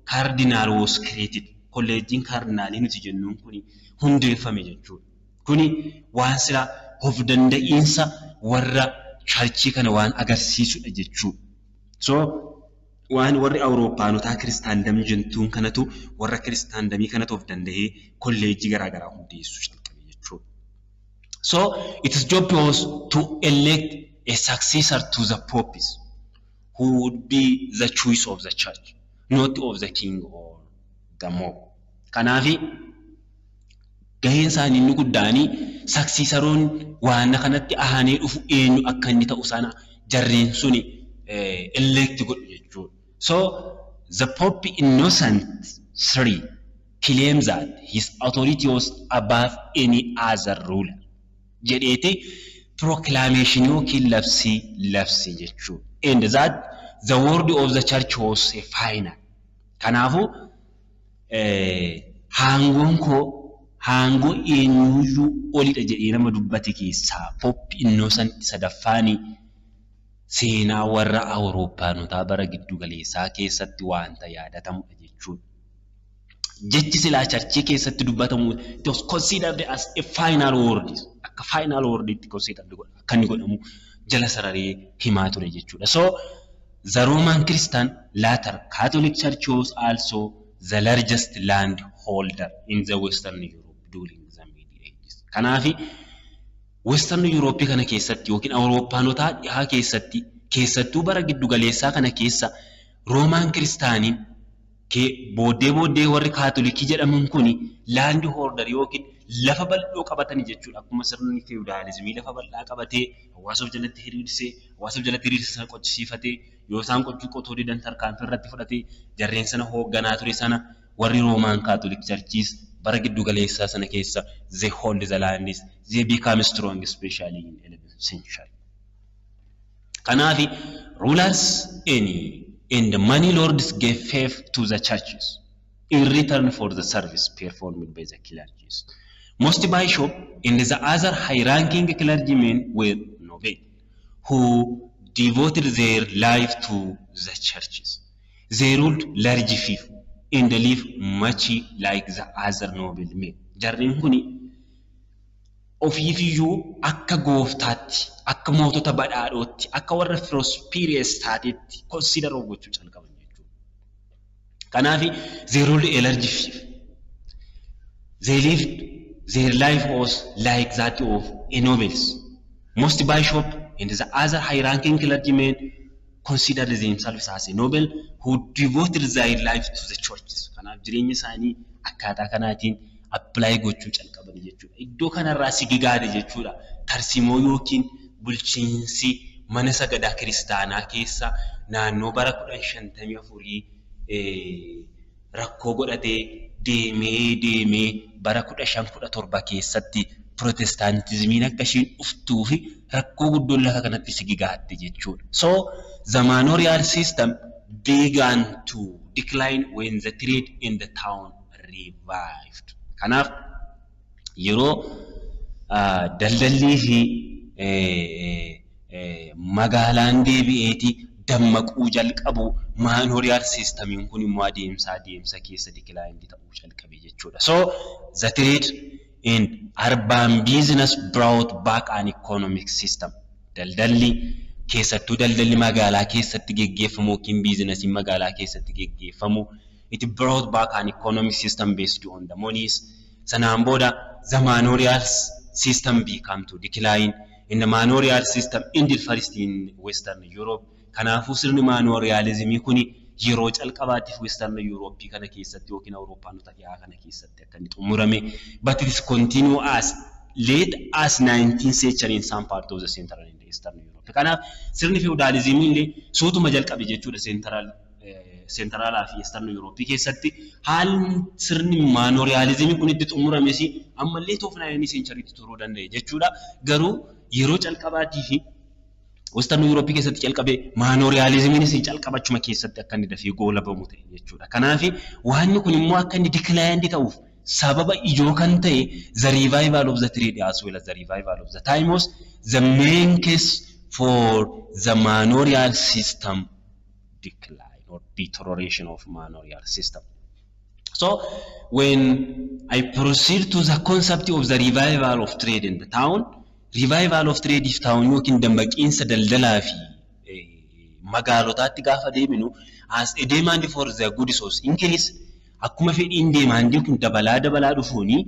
Cardinal was created. Kolleejjiin kaardinaalii nuti jennuun kun hundeeffame jechuudha. Kuni waan sila of danda'iinsa warra churchii kana waan agarsiisudha jechuudha. So waan warri Awurooppaanotaa Christendom jettuun kanatu, warra Christendomii kanatu of danda'ee kolleejjii garaa garaa hundeessuu calqabe jechuudha. So its job was to elect a successor to the popes who would be the choice of the church, not of the king or the mob. Kanaafi gaheen isaanii inni guddaanii successoroon waan kanatti ahanee dhufu eenyu akka inni ta'u sana jarreen suni elect godhu jechuudha. So the Pope Innocent III claims that his authority was above any other ruler jedheeti proclamation yookiin labsii labse jechuudha. And that the word of the church was a final. Kanaafuu aangoon koo aangoo eenyuyyuu olidha jedhee nama dubbate keessaa Pope Innocent sadaffaanii seenaa warra Awurooppaanotaa bara giddu galeessaa keessatti waanta yaadatamudha jechuudha. Jechi silaa churchii keessatti dubbatamu, it was considered as a final word, akka final word itti considered akka inni godhamu jala sararee himaa ture jechuudha. So the Roman Christian, later Catholic Church, was also the largest land holder in the Western Europe during the Middle Ages. Kanaafi Western Europe kana keessatti yookiin Awurooppaanotaa dhihaa keessatti, keessattuu bara giddu galeessaa kana keessa, Roomaan Kiristaaniin booddee booddee warri Kaatolikii jedhaman kuni land holder yookiin lafa bal'oo qabatanii jechuudha. Akkuma sirni feewudaalizimii lafa bal'aa qabatee hawaasa of jalatti hiriirsee, hawaasa of jalatti hiriirse sana qochisiifatee, yoo isaan qochuu qotuu didan tarkaanfii irratti fudhatee jarreen sana hoogganaa ture sana, warri Roomaan Catholic Churchiis bara giddu galeessaa sana keessa they hold the lands, they become strong, especially in 11th century. Kanaafi rulers and the money lords gave fief to the churches in return for the service performed by the clergies. Most bishop and the other high-ranking clergymen were noble who devoted their life to the churches. They ruled large fief and live much like the other noble men. Jarreen kuni ofiifiyyuu akka gooftaatti, akka mootota badhaadhootti, akka warra prosperous taatetti consider of gochuu calqaban jechuudha. Kanaaf they ruled a large fief. They lived their life was like that of a nobles. Most bishop and the other high-ranking clergymen considered themselves as a noble who devoted their life to the churches. Kanaaf jireenya isaanii akkaataa kanaatiin apply gochuu calqaban jechuudha. Iddoo kanarraa sigigaate jechuudha. Tarsiimoo yookiin bulchiinsi mana sagadaa kiristaanaa keessa naannoo bara 1554 rakkoo godhatee deemee deemee bara 1517 keessatti Pirootestaantizimiin akka ishiin dhuftuu fi rakkoo guddoon lafa kanatti sigigaatte jechuudha. So the manorial system began to decline when the trade in the town revived. Kanaaf yeroo daldallii fi magaalaan deebi'eeti dammaquu jalqabu, manorial systemiin kun immoo adeemsa adeemsa keessa decline ta'uu jalqabe jechuudha. So the trade in urban business brought back an economic system. Daldalli, keessattuu daldalli magaalaa keessatti geggeeffamu yookiin businessiin magaalaa keessatti geggeeffamu, it brought back an economic system based on the monies. Sanaan booda the manorial system become to decline. In the manorial system ended first in Western Europe. Kanaafuu sirni manorialismii kuni yeroo calqabaatiif Western Europe kana keessatti yookiin Awurooppaanota dhiyaa kana keessatti akka inni xumurame, but it is continue as late as 19th century in some part of the Central and Eastern Europe. Kanaaf sirni feewudaalizimii illee suutuma jalqabe jechuudha Centralaa fi Eastern Europe keessatti. Haalli sirni manorialismii kun itti xumurames ammallee toofnaa centurytti turuu danda'e jechuudha. Garuu yeroo calqabaatii fi Western Europe keessatti calqabe, manorialismiinis calqabachuma keessatti akka inni dafee goolabamu ta'e jechuudha. Kanaaf waanni kun immoo akka inni declined ta'uuf sababa ijoo kan ta'e the revival of the trade as well as the revival of the time was the main case for the manorial system decline or deterioration of manorial system. So when I proceed to the concept of the revival of trade in the town, revival of trade if town yookiin dammaqiinsa daldalaa fi magaalotaatti gaafa deeminu, as a demand for the goods was increase, akkuma fedhiin demandii kun dabalaa dabalaa dhufuuni,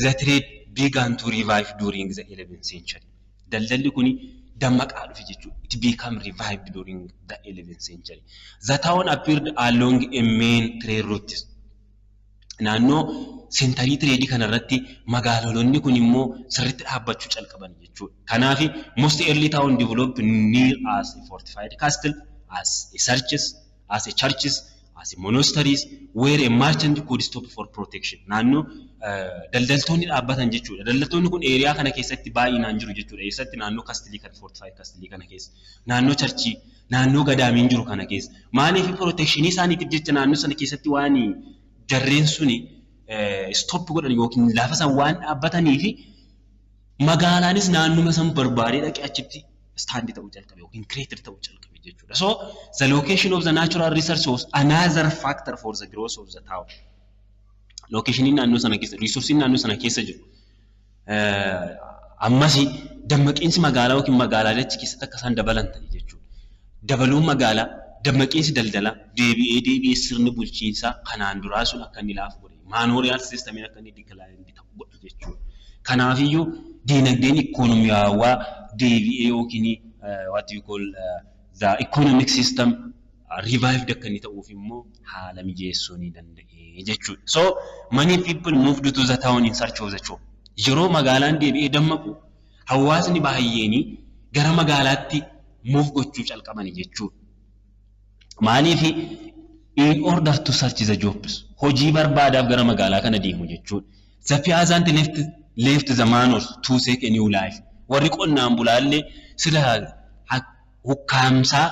the trade began to revive during the 11th century. Daldalli kuni dammaqaa dhufe jechuudha. It became revived during the 11th century. The town appeared along a main trade routes. Naannoo centerii tradeii kanarratti magaalonni kun immoo sirriitti dhaabbachuu calqaban jechuudha. Kanaaf most early town developed near as a fortified castle as a churches, as a monasteries where a merchant could stop for protection. Naannoo daldaltoonni dhaabbatan jechuudha. Daldaltoonni kun area kana keessatti baay'inaan jiru jechuudha. Eessatti? Naannoo castle kana, fortified castle kana keessa. Naannoo church, naannoo gadaamiin jiru kana keessa. Maaliif? Protection isaaniitiif jecha naannoo sana keessatti waan jarreen suni stop godhan yookiin lafa san waan dhaabbatanii fi magaalaanis naannuma san barbaadee dhaqee achitti stand ta'uu jalqabe yookiin created ta'uu jalqabe jechuudha. So the location of the natural resource was another factor for the growth of the town. Locationiin naannoo sana keessa, resourceiin naannoo sana keessa jiru. Ammas dammaqiinsi magaalaa yookiin magaalaalee achi keessatti akka isaan dabalan ta'e jechuudha. Dabaluun magaalaa, dammaqiinsi daldalaa deebi'ee deebi'ee sirni bulchiinsaa kanaan duraa sun akka inni laafu godhe. Manorial systemiin akka inni decline ta'u godhe jechuudha. Kanaafiyyuu diinagdeen ikoonomiyaawaa deebi'ee yookiin what you call the economic system revived akka inni ta'uuf immoo haala mijeessuu ni danda'e jechuudha. So many people moved to the town in search of the job. Yeroo magaalaan deebi'ee dammaqu hawaasni baay'een gara magaalaatti move gochuu calqabani jechuudha. Maaliif? In order to search the jobs, hojii barbaadaaf gara magaalaa kana deemu jechuudha. The peasant left the manors to seek a new life. Warri qonnaan bulaallee sila hukkaamsaa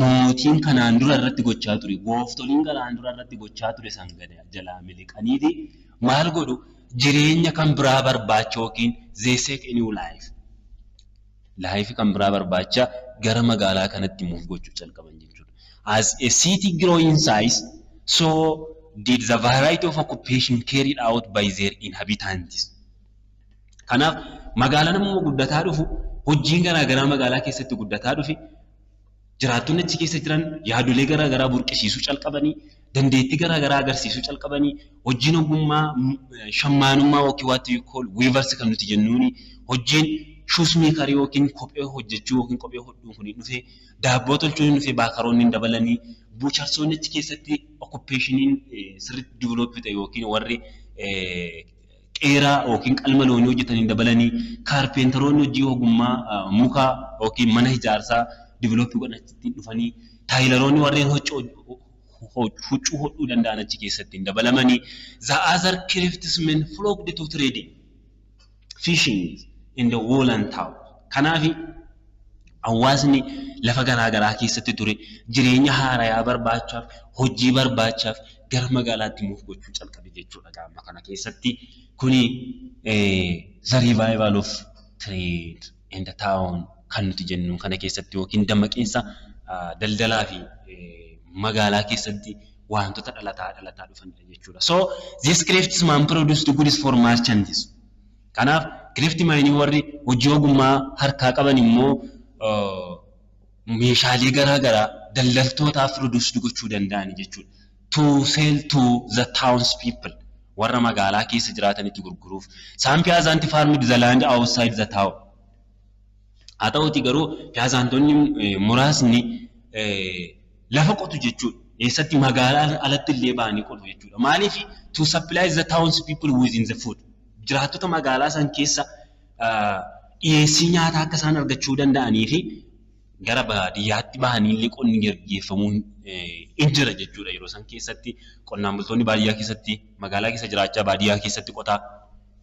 mootiin kanaan dura irratti gochaa ture, gooftoliin kanaan dura irratti gochaa ture san jalaa miliqaniiti maal godhu? Jireenya kan biraa barbaacha yookiin they seek a new life. Life kan biraa barbaacha gara magaalaa kanatti move gochuu calqaban jechuudha. As a city grow in size, so did the variety of occupation carried out by their inhabitants. Kanaaf magaalaan immoo guddataa dhufu, hojiin garaa garaa magaalaa keessatti guddataa dhufe, jiraattonni achi keessa jiran yaadolee garaa garaa burqisiisuu calqabanii, dandeettii garaa garaa agarsiisuu calqabanii, hojiin ogummaa shammaanummaa yookiin what you call weavers kan nuti jennuuni, hojiin shoemaker yookiin kophee hojjechuu yookiin kophee hodhuu kun dhufee, daabboo tolchuun dhufee, bakeroonni hin dabalanii, butchersoonni achi keessatti occupationiin sirriitti develop ta'e yookiin warri qeeraa yookiin qalma loonii hojjetan hin dabalanii, carpenteroonni hojii ogummaa mukaa yookiin mana ijaarsaa develop godhan achitti dhufanii, tailoroonni warreen huccuu hodhuu danda'an achi keessatti hin dabalamanii. The other craftsmen flocked to trading, fishing in the woolen town. Kanaaf hawaasni lafa garaa garaa keessatti ture jireenya haarayaa barbaachaaf, hojii barbaachaaf gara magaalaatti move gochuu calqabe jechuudha gaafa kana keessatti. Kuni the revival of trade in the town kan nuti jennu kana keessatti yookiin dammaqiinsa daldalaa fi magaalaa keessatti wantoota dhalataa dhalataa dhufanidha jechuudha. So this craftsman produced goods for merchants. Kanaaf craftsman warri hojii ogummaa harkaa qaban immoo meeshaalee garaa garaa daldaltootaaf produced gochuu danda'ani jechuudha. To sell to the towns people, warra magaalaa keessa jiraatanitti gurguruuf. Some peasant farmed the land outside the town. Haa ta'uutii garuu peasantonni muraasni lafa qotu jechuudha. Eessatti? Magaalaa alatti illee ba'anii qotu jechuudha. Maaliif? To supply the towns people within the food. Jiraattota magaalaa san keessa dhiyeessii nyaataa akka isaan argachuu danda'anii fi gara baadiyyaatti bahanii illee qonni gaggeeffamuu hin jira jechuudha. Yeroo san keessatti qonnaan bultoonni baadiyyaa keessatti, magaalaa keessa jiraachaa baadiyyaa keessatti qotaa,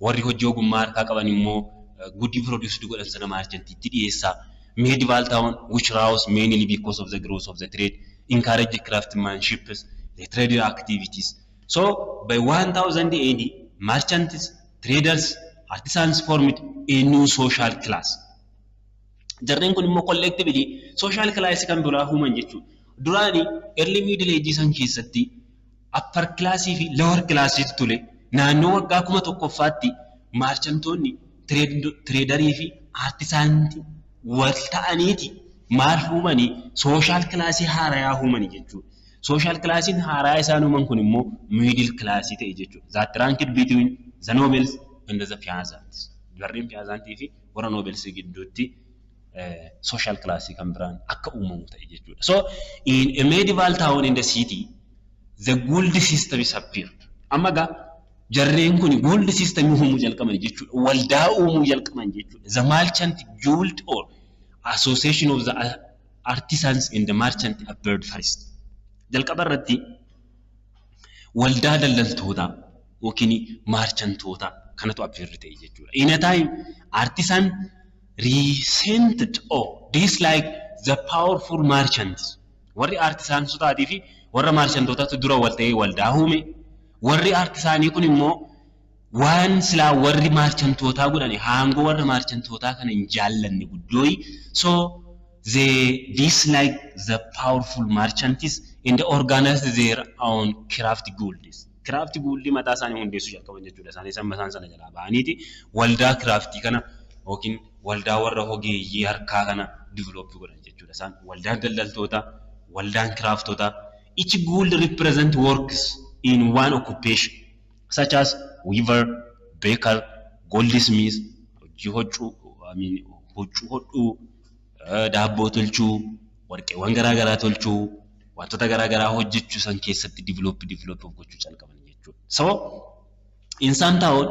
warri hojii ogummaa harkaa qaban immoo goodii produced godhan sana merchantiitti dhiyeessaa. Medieval town which rose mainly because of the growth of the trade encouraged craftsmanship, the trading activities. So by 1000 AD, merchants, traders, artisans formed a new social class. Jarreen kun immoo collectively social class kan biraa uuman jechuudha. Duraani early middle age san keessatti upper classii fi lower classiitu ture. Naannoo waggaa 1000ffaatti merchantoonni, traderii fi artisantii wal ta'aniiti maal uumanii? Social classii haarayaa uumanii jechuudha. Social classiin haaraa isaan uuman kun immoo middle classii ta'e jechuudha. That ranked between the nobles and the peasants. Warreen peasantii fi warra noblesii gidduutti social classii kan biraan akka uumamu ta'e jechuudha. So in a medieval town in the city, the guild system is appeared. Amma egaa jarreen kun guild system uumuu jalqaban jechuudha. Waldaa uumuu jalqaban jechuudha. The merchant guild or association of the Artisans and the merchant appeared first. Jalqaba irratti waldaa daldaltootaa yookiin merchantootaa kanatu appear ta'e jechuudha. In a time, artisan resented or dislike the powerful merchants. Warri artisansotaatii fi warra merchantootaatu dura wal ta'ee waldaa uume. Warri artisanii kun immoo waan silaa warri merchantootaa godhani, aangoo warra merchantootaa kana hin jaallanne guddooyi. So they dislike the powerful merchants and organized their own craft guilds. Craft guild mataa isaanii hundeessuu jalqaban jechuudha. Isaanis amma isaan sana jalaa ba'aniiti waldaa craftii kana yookiin waldaa warra ogeeyyii harkaa kana develop godhan jechuudha. Isaan waldaan daldaltootaa, waldaan craftotaa. Each guild represent works in one occupation, such as weaver, baker, goldsmith, hojii huccuu, I mean, huccuu hodhuu, daabboo tolchuu, warqeewwan garaa garaa tolchuu, wantoota garaa garaa hojjechuu san keessatti develop gochuu calqaban jechuudha. So in some town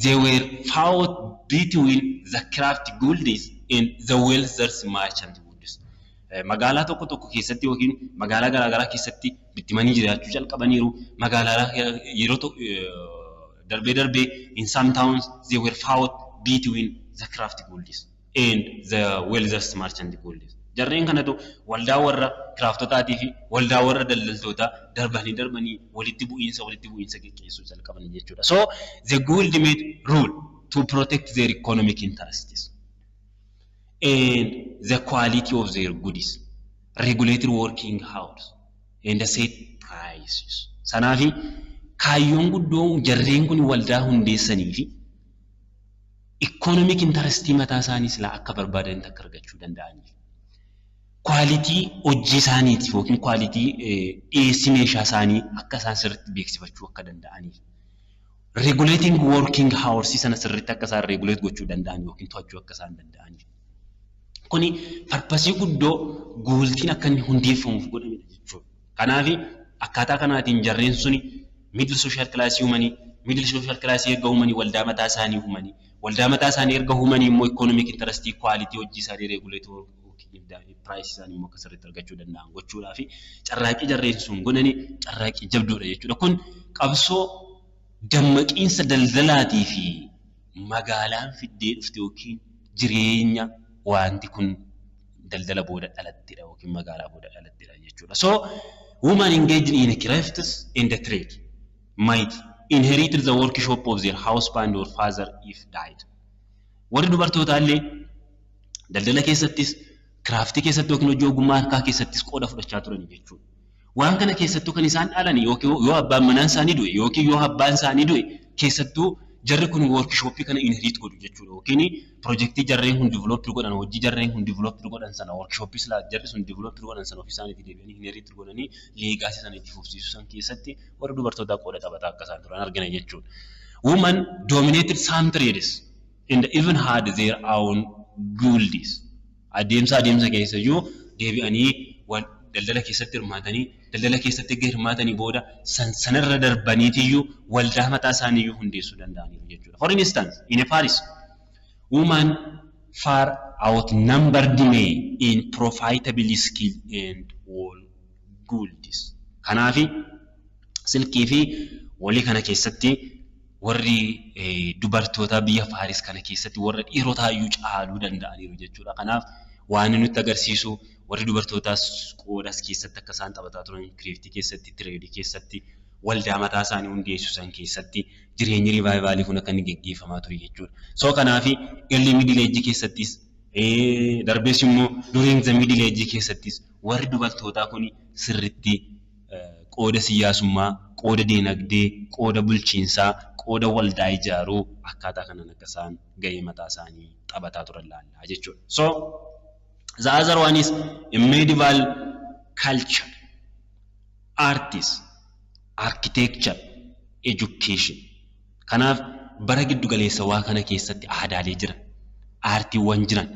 they were fought between the craft guilds and the wealthier merchant guilds. Magaalaa tokko tokko keessatti yookiin magaalaa garaa garaa keessatti bittimanii jiraachuu jalqabaniiru. Magaalaa yeroo darbee darbee in some towns they were fought between the craft guilds and the wealthier merchant guilds. Jarreen kanatu waldaa warra craftotaatii fi waldaa warra daldaltootaa darbanii darbanii walitti bu'iinsa geggeessuu jalqaban jechuudha. So the guild made rule to protect their economic interests and the quality of their goods, regulated working hours and set prices. Sanaafi kaayyoon guddoo jarreen kun waldaa hundeessanii fi economic interestii mataa isaanii silaa akka barbaadanitti akka argachuu danda'aniif. Quality hojii isaaniitiif yookiin quality dhiyeessii meeshaa isaanii akka isaan sirriitti beeksifachuu akka danda'aniif. Regulating working hours sana sirriitti akka isaan regulate gochuu danda'an yookiin to'achuu akka isaan danda'aniif. Kuni purposeii guddoo guildiin akka inni hundeeffamuuf godhamedha jechuudha. Kanaaf akkaataa kanaatiin jarreen suni middle social classii uumanii, middle social classii erga uumanii waldaa mataa isaanii uumanii, waldaa mataa isaanii erga uumanii immoo economic interestii quality hojii isaanii regulate priceii isaanii immoo akka sirriitti argachuu danda'an gochuudhaa fi carraaqqii jarreen sun godhanii carraaqqii jabduudha jechuudha. Kun qabsoo dammaqiinsa daldalaatii fi magaalaan fiddee dhufte yookiin jireenya wanti kun daldala booda dhalattedha yookiin magaalaa booda dhalattedha jechuudha. So women engaged in crafts and the trade might inherit the workshop of their husband or father if died. Warri dubartootaa illee daldala keessattis, craftii keessatti yookiin hojii ogummaa harkaa keessattis qooda fudhachaa turan jechuudha. Waan kana keessattuu kan isaan dhalan yookiin yoo abbaan manaan isaanii du'e yookiin yoo abbaan isaanii du'e, keessattuu jarri kun workshopii kana inherit godhu jechuudha. Yookiin projectii jarreen kun develop godhan, hojii jarreen kun develop godhan sana, workshopii silaa jarri sun develop godhan sana ofii isaaniitii deebi'anii inherit godhanii legacy sana itti fufsiisuu san keessatti warri dubartootaa qooda taphataa akka isaan turan argina jechuudha. Women dominated some trades and even had their own guilds. Adeemsa keessa iyyuu deebi'anii daldala keessatti hirmaatanii, daldala keessatti erga hirmaatanii booda sanarra darbaniitiyyuu waldaa mataa isaaniiyyuu hundeessuu danda'aniiru jechuudha. For instance, in a Paris, women far outnumbered men in profitable silk and wool guilds. Kanaafi silkii fi woolii kana keessatti warri dubartoota biyya Paaris kana keessatti warra dhiirotaayyuu caaluu danda'aniiru jechuudha. Kanaaf waan nutti agarsiisu warri dubartootaas qooda as keessatti akka isaan taphataa turan, craftii keessatti, tradeii keessatti, waldaa mataa isaanii hundeessuu san keessatti jireenyi revivalii kun akka inni geggeeffamaa ture jechuudha. So kanaafi early middle age keessattis, darbees immoo during the middle age keessattis warri dubartootaa kun sirriitti qooda siyaasummaa, qooda dinagdee, qooda bulchiinsaa, qooda waldaa ijaaruu akkaataa kanaan akka isaan gahee mataa isaanii taphataa turan ilaalla jechuudha. So the other one is medieval culture, arts, architecture, education. Kanaaf bara giddu galeessa waa kana keessatti aadaalee jiran, aartiiwwan jiran,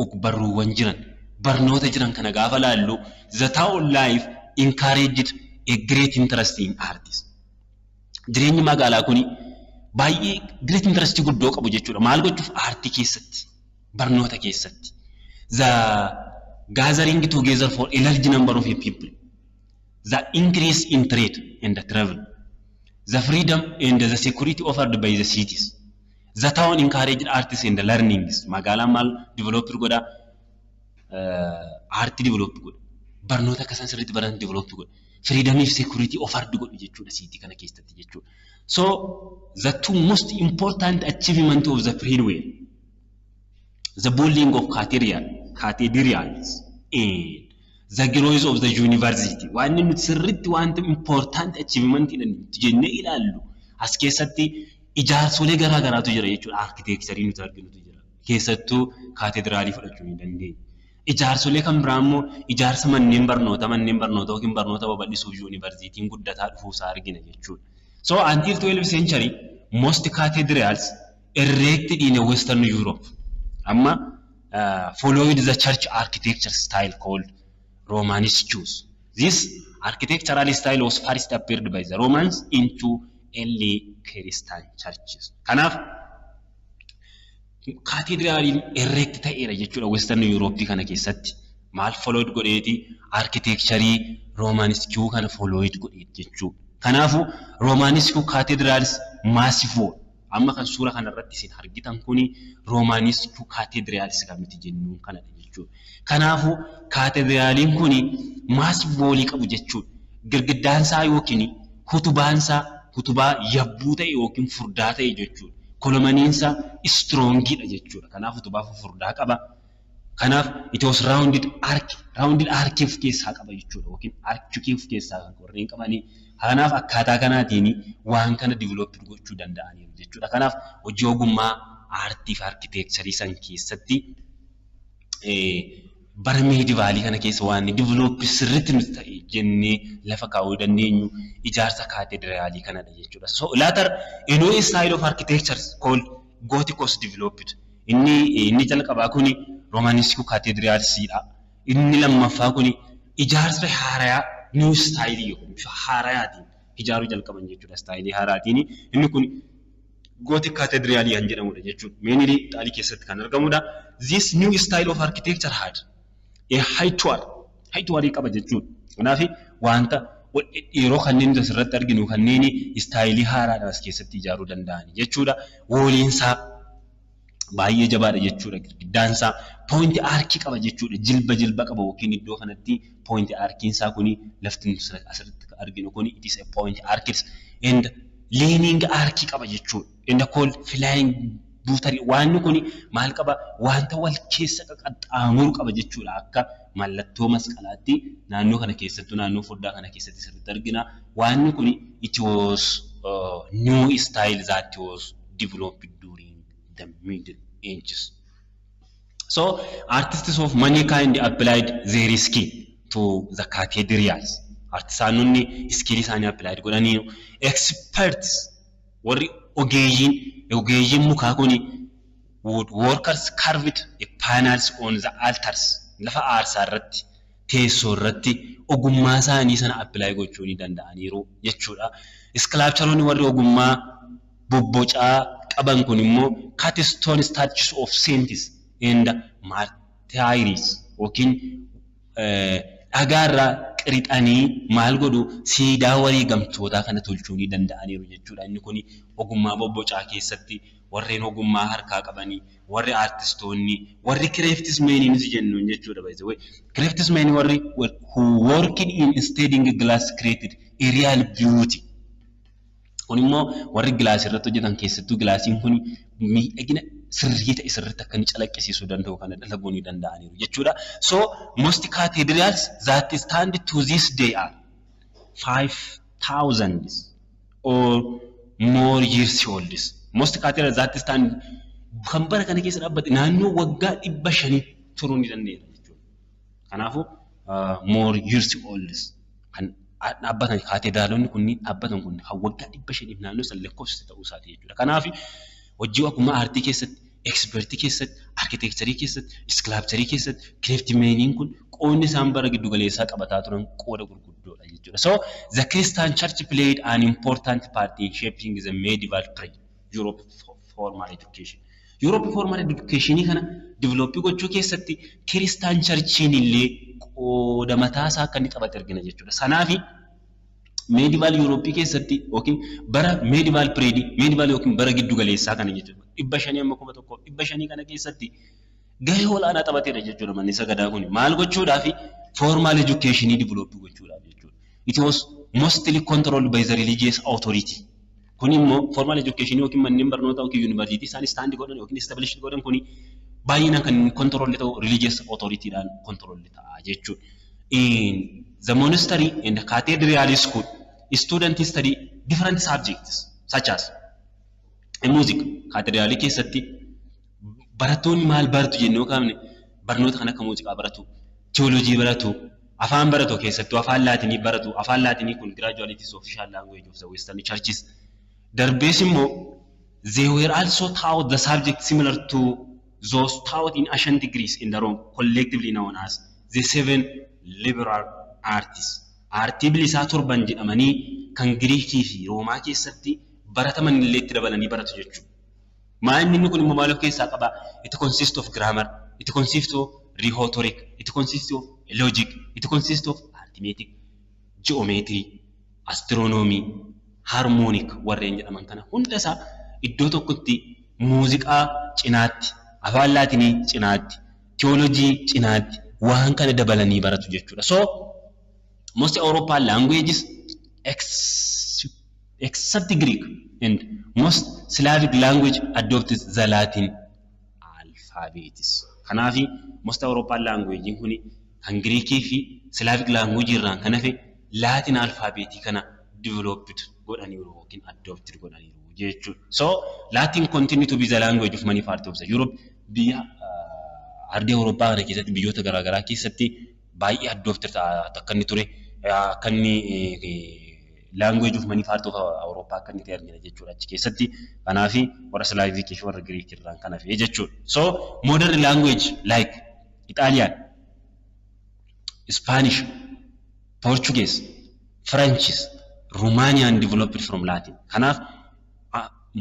ogbarruuwwan jiran, barnoota jiran kana gaafa laallu, the town life encouraged a great interest in arts. Jireenyi magaalaa kuni baay'ee great interest guddoo qabu jechuudha. Maal gochuuf? Aartii keessatti, barnoota keessatti. The Gathering together for a large number of people, the increase in trade and the travel, the freedom and the security offered by the cities. The town encouraged artists and the learnings. Magaalaan maal develop godha? Aartii develop godha. Barnoota akka isaan sirriitti baratan develop godha. Freedomii fi security offered godhu jechuudha city kana keessatti jechuudha. So the two most important achievement of the period were the building of cathedrals and the growth of the university. Waan nuti sirriitti wanta important achievement jennee ilaallu as keessatti ijaarsolee garaa garaatu jira jechuudha. Architecture nuti arginutu jira. Keessattuu kaatedraalii fudhachuu ni dandeenya. Ijaarsolee kan biraa immoo ijaarsa manneen barnootaa yookiin barnoota babal'isuuf yuunivarsiitiin guddataa dhufuusaa argina jechuudha. So until 12th century, most cathedrals erected in Western Europe amma followed the church architecture style called Romanesque. This architectural style was first appeared by the Romans into early Christian churches. Kanaaf kaatedraaliin erect ta'eera jechuudha Western Europe kana keessatti. Maal followed godheeti? Architecture Romanesque kana followed godheeti jechuudha. Kanaafuu Romanesque cathedrals massive wall. Amma kan suura kanarratti isin argitan kuni Romanesque cathedrals kan nuti jennuun kanadha jechuudha. Kanaafuu kaatedraaliin kuni massive wallii qabu jechuudha. Girgiddaansaa yookiin utubaansaa utubaa yabbuu ta'e yookiin furdaa ta'e jechuudha. Columniinsaa strongiidha jechuudha. Kanaaf utubaa furdaa qaba. Kanaaf it was rounded arch, rounded arch of keessaa qaba jechuudha yookiin archii of keessaa warreen qabanii. Kanaaf akkaataa kanaatiin waan kana develop gochuu danda'aniiru jechuudha. Kanaaf hojii ogummaa aartii fi architecture san keessatti bara medievalii kana keessa waan develop sirriitti nuti ta'e jennee lafa kaa'uu dandeenyu ijaarsa kaatedraalii kanadha jechuudha. So later a new style of architecture called Gothic was developed. Inni jalqabaa kuni Romanesque cathedralsiidha. Inni lammaffaa kuni ijaarsa haarayaa, new style yookiin bifa haarayaatiin ijaaruu jalqaban jechuudha. Style haaraatiin inni kun Gothic cathedral kan jedhamudha jechuudha. Mainly Ixaalii keessatti kan argamudha. This new style of architecture had a high tower, high tower qaba jechuudha. Kanaaf wanta yeroo kanneen nuti asirratti arginu kanneen style haaraadhaan as keessatti ijaaruu danda'an jechuudha. Walliinsaa baay'ee jabaadha jechuudha. Girgiddaansaa point archii qaba jechuudha. Jilba jilba qaba yookiin iddoo kanatti point archiinsaa kuni, lafti nuti asirratti arginu kuni, it is a point arches and leaning archii qaba jechuudha. And called flying buttress. Waanni kuni maal qaba? Wanta wal keessa qaxxaamuru qaba jechuudha. Akka mallattoo masqalaatti naannoo kana keessattuu naannoo foddaa kana keessatti sirriitti argina. Waanni kuni it was new style that was developed during the Middle Ages. So artists of many kind applied their skill to the cathedrals. Artisaanonni skill isaanii applied godhaniiru. Experts, warri ogeeyyiin mukaa kuni, wood workers carved a panels on the altars, lafa aarsaa irratti, teessoo irratti ogummaa isaanii sana apply gochuu ni danda'aniiru jechuudha. Sculptureonni, warri ogummaa bobbocaa qaban kun immoo, cut stone statues of saints and martyrs yookiin dhagaarraa qirixanii maal godhu, siidaa wareegamtootaa kana tolchuu ni danda'aniiru jechuudha. Inni kun ogummaa bobbocaa keessatti warreen ogummaa harkaa qabanii, warri aartistoonni, warri craftsmenii nuti jennuun jechuudha. Craftsmenii warri who working in studying glass created a real beauty. Kun immoo warri gilaasii irratti hojjetan, keessattuu gilaasiin kun miidhagina sirrii ta'e sirriitti akka inni calaqqisiisuu danda'u kana dalaguu ni danda'aniiru jechuudha. So most cathedrals that stand to this day are 5,000 or more years old. Most cathedrals that stand, kan bara kana keessa dhaabbate, naannoo waggaa 500 turuu ni danda'eera jechuudha. Kanaafuu more years old kan dhaabbatan, kaatedraalonni kunniin dhaabbatan kun kan waggaa 500f naannoo san lakkoofsise ta'uu isaati jechuudha. Kanaaf hojii ogummaa aartii keessatti, expertii keessatti, architecture keessatti, sculpture keessatti craftsmeniin kun qoodni isaan bara giddu galeessaa qabataa turan qooda gurguddoodha jechuudha. So the Christian Church played an important part in shaping the medieval period Europe formal education. Europe formal education kana develop gochuu keessatti Christian churchiin illee qooda mataasaa akka inni taphate argina jechuudha. Sanaafi medieval Europe keessatti yookiin bara medieval period, medieval yookiin bara giddu galeessaa kana jechuudha. 500 hamma 1500 kana keessatti gahee olaanaa taphateera jechuudha manni sagadaa kun. Maal gochuudhaafi? Formal education develop gochuudhaaf jechuudha. It was mostly controlled by the religious authority. Kun immoo formal education yookiin manneen barnootaa yookiin yuunivarsiitii isaan stand godhan yookiin establish godhan kuni baay'inaan kan control ta'u religious authorityidhaan control ta'a jechuudha. In the monastery and the cathedral school, students study different subjects such as music. Cathedralii keessatti barattoonni maal baratu jennee yoo kaafne, barnoota kan akka muuziqaa baratu, theology baratu, afaan baratu, keessattuu afaan Laatinii baratu. Afaan Laatinii kun gradually it is official language of the Western churches. Darbees immoo they were also taught the subject similar to those taught in ancient Greece in the Rome, collectively known as the seven liberal arts. Aartii bilisaa torban jedhamanii kan Giriikii fi Roomaa keessatti barataman illee itti dabalanii baratu jechuudha. Maal inni kun immoo maal of keessaa qaba? It consists of grammar, it consists of rhetoric, it consists of logic, it consists of arithmetic, geometry, astronomy, harmonic warreen jedhaman kana hunda isaa iddoo tokkotti muuziqaa cinaatti, afaan Laatinii cinaatti, theology cinaatti waan kana dabalanii baratu jechuudha. So most European languages except Greek and most Slavic language adopted the Latin alphabets. Kanaafi most European language kuni kan Giriikii fi Slavic language irraan kan hafe Latin alphabetii kana developed godhaniiru yookiin adopted godhaniiru jechuudha. So Latin continue to be the language of many parts of the Europe. Biyya ardii Awurooppaa kana keessatti biyyoota garaagaraa keessatti baay'ee adopted akka inni ture, akka inni language of many parts of Awurooppaa akka inni ta'e argina jechuudha achi keessatti. Kanaafi warra Slaavikii fi warra Giriik irraan kan hafe jechuudha. So modern language like Italian, Spanish, Portuguese, French, Romanian developed from Latin. Kanaaf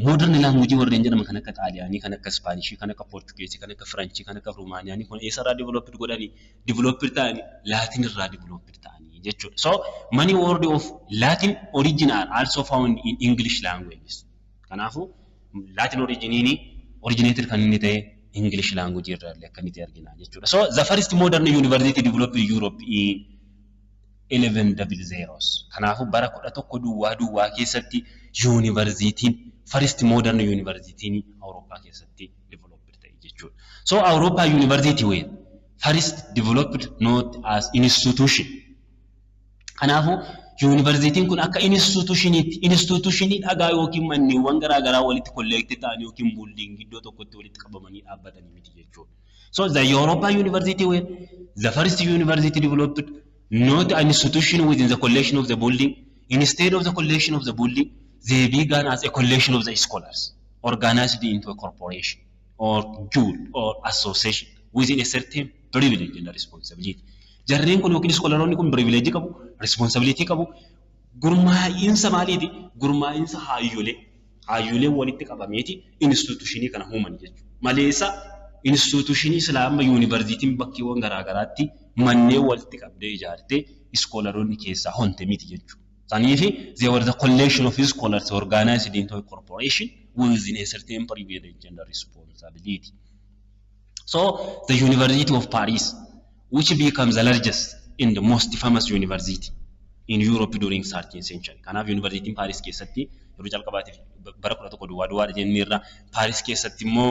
modern language warreen jedhaman kan akka Xaaliyaanii, kan akka Ispaanishii, kan akka Portugeesii, kan akka Frenchii, kan akka Rumaaniyaanii kun eessarraa developed godhanii, developed ta'anii? Latin irraa developed ta'anii jechuudha. So many word of Latin origin are also found in English languages. Kanaafuu Latin originiin originated kan inni ta'e English language irraa illee akka inni ta'e argina jechuudha. So the first modern university developed in Europe in 1100s. Kanaafuu bara 1100 keessatti yuunivarsiitiin first modern university Awurooppaa keessatti developed ta'e jechuudha. So Awurooppaa university were first developed not as institution. Kanaafuu yuunivarsiitiin kun akka institutioniitti, institutionii dhagaa yookiin manneewwan garaa garaa walitti collect ta'an yookiin building iddoo tokkotti walitti qabamanii dhaabbatanii miti jechuudha. So the European University were the first university developed not an institution within the collection of the building. Instead of the collection of the building, they began as a collection of the scholars organized into a corporation or guild or association within a certain privilege and responsibility. Jarreen kun yookiin scholaroonni kun privilege qabu, responsibility qabu. Gurmaa'iinsa maaliiti? Gurmaa'iinsa haayyolee. Haayyoleen walitti qabameeti institutionii kana uuman jechuudha. Maleessa institutionii silaa amma yuunivarsiitiin bakkeewwan garaa garaatti manneen walitti qabdee ijaartee scholaroonni keessaa honte miti jechuudha. Saniifi they were the collection of scholars organized into a corporation within a certain privilege and responsibility. So the University of Paris, which becomes the largest and the most famous university in Europe during 13th century. Kanaaf Yuunivarsiitiin Paaris keessatti yeroo jalqabaatiif bara 1100 jennee irra Paaris keessatti immoo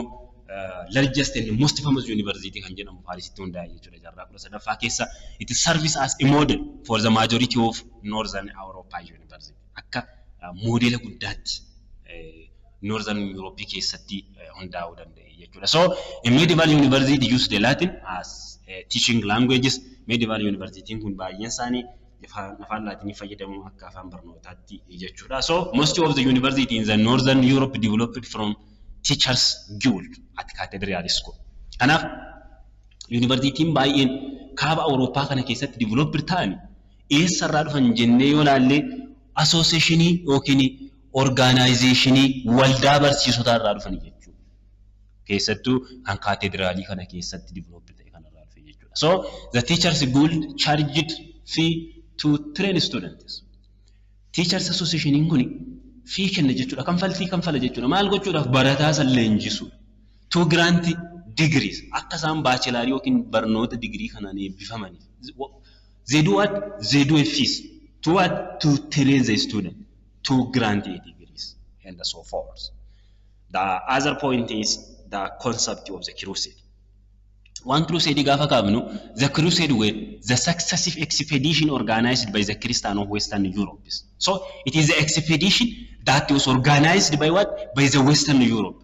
largest and most famous university kan jedhamu Paarisitti hundaa'e jechuudha jaarraa 13ffaa keessa. It serves as a model for the majority of Northern European University. Akka moodela guddaatti Northern Europe keessatti hundaa'uu danda'e jechuudha. So a medieval university used the Latin as teaching languages. Medieval university kun baay'een isaanii afaan Laatinii fayyadamu akka afaan barnootaatti jechuudha. So most of the university in the Northern Europe developed from teachers guild at cathedral school. Kanaaf yuunivarsiitiin baay'een kaaba Awurooppaa kana keessatti developed ta'an eessarraa dhufan jennee yoo ilaalle, associationii yookiin organizationii waldaa barsiisotaa irraa dhufan jechuudha. Keessattuu kan kaatedraalii kana keessatti develop ta'e kanarraa dhufe jechuudha. So the Teachers Guild charged fee to train students. Teachers Associationiin kun fee kenna jechuudha. Kanfaltii kanfala jechuudha. Maal gochuudhaaf? Barataa san leenjisu. To grant degrees, akka isaan bachelorii yookiin barnoota digirii kanaan eebbifamaniif. They do what? They do a fees. To what? To train the student. To grant a degrees and so forth. The other point is the concept of the crusade. Waan crusade gaafa kaafnu, the crusade were the successive expedition organized by the Christian of Western Europe. So it is the expedition that was organized by what? By the Western Europe.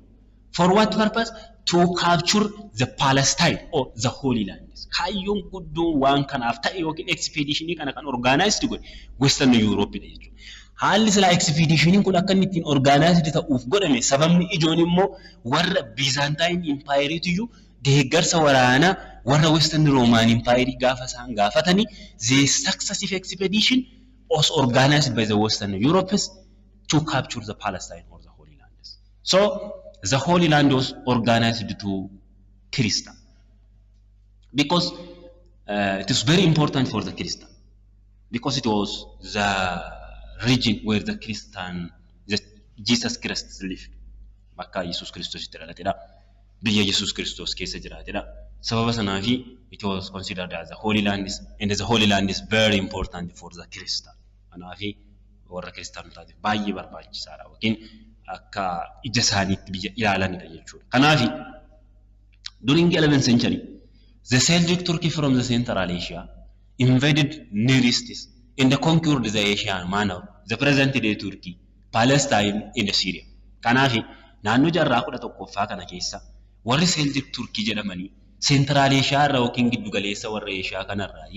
For what purpose? To capture the Palestine or the Holy Land. Kaayyoon guddoon waan kanaaf ta'e yookiin expeditionii kana kan organized godhe Western Europe dha jechuudha. Haalli silaa expeditioniin kun akka inni ittiin organized ta'uuf godhame sababni ijoon immoo warra Byzantine Empire iyyuu deeggarsa waraanaa warra Western Roman Empire gaafa isaan gaafatanii, the successive expedition was organized by the Western Europeans to capture the Palestine or the Holy Land. So the Holy Land was organized to Christian because it is very important for the Christian, because it was the region where the Christian, the Jesus Christ lived. Bakka Yesuus Kiristoos itti dhalatedha. Biyya Yesuus Kiristoos keessa jiraatedha. Sababa sanaafi it was considered as the Holy Land, and the Holy Land is very important for the Christian. Kanaafi warra kiristaanotaatiif baay'ee barbaachisaadha yookiin akka ija isaaniitti biyya ilaalanidha jechuudha. Kanaafi during 11th century, the Seljuk Turkey from the Central Asia invaded Near East and conquered the Asia Minor, the present day Turkey, Palestine and Syria. Kanaaf naannoo jaarraa 11ffaa kana keessa warri Seljuk Turkii jedhamanii Central Asia irraa yookiin giddu galeessa warra Eeshiyaa kanarraa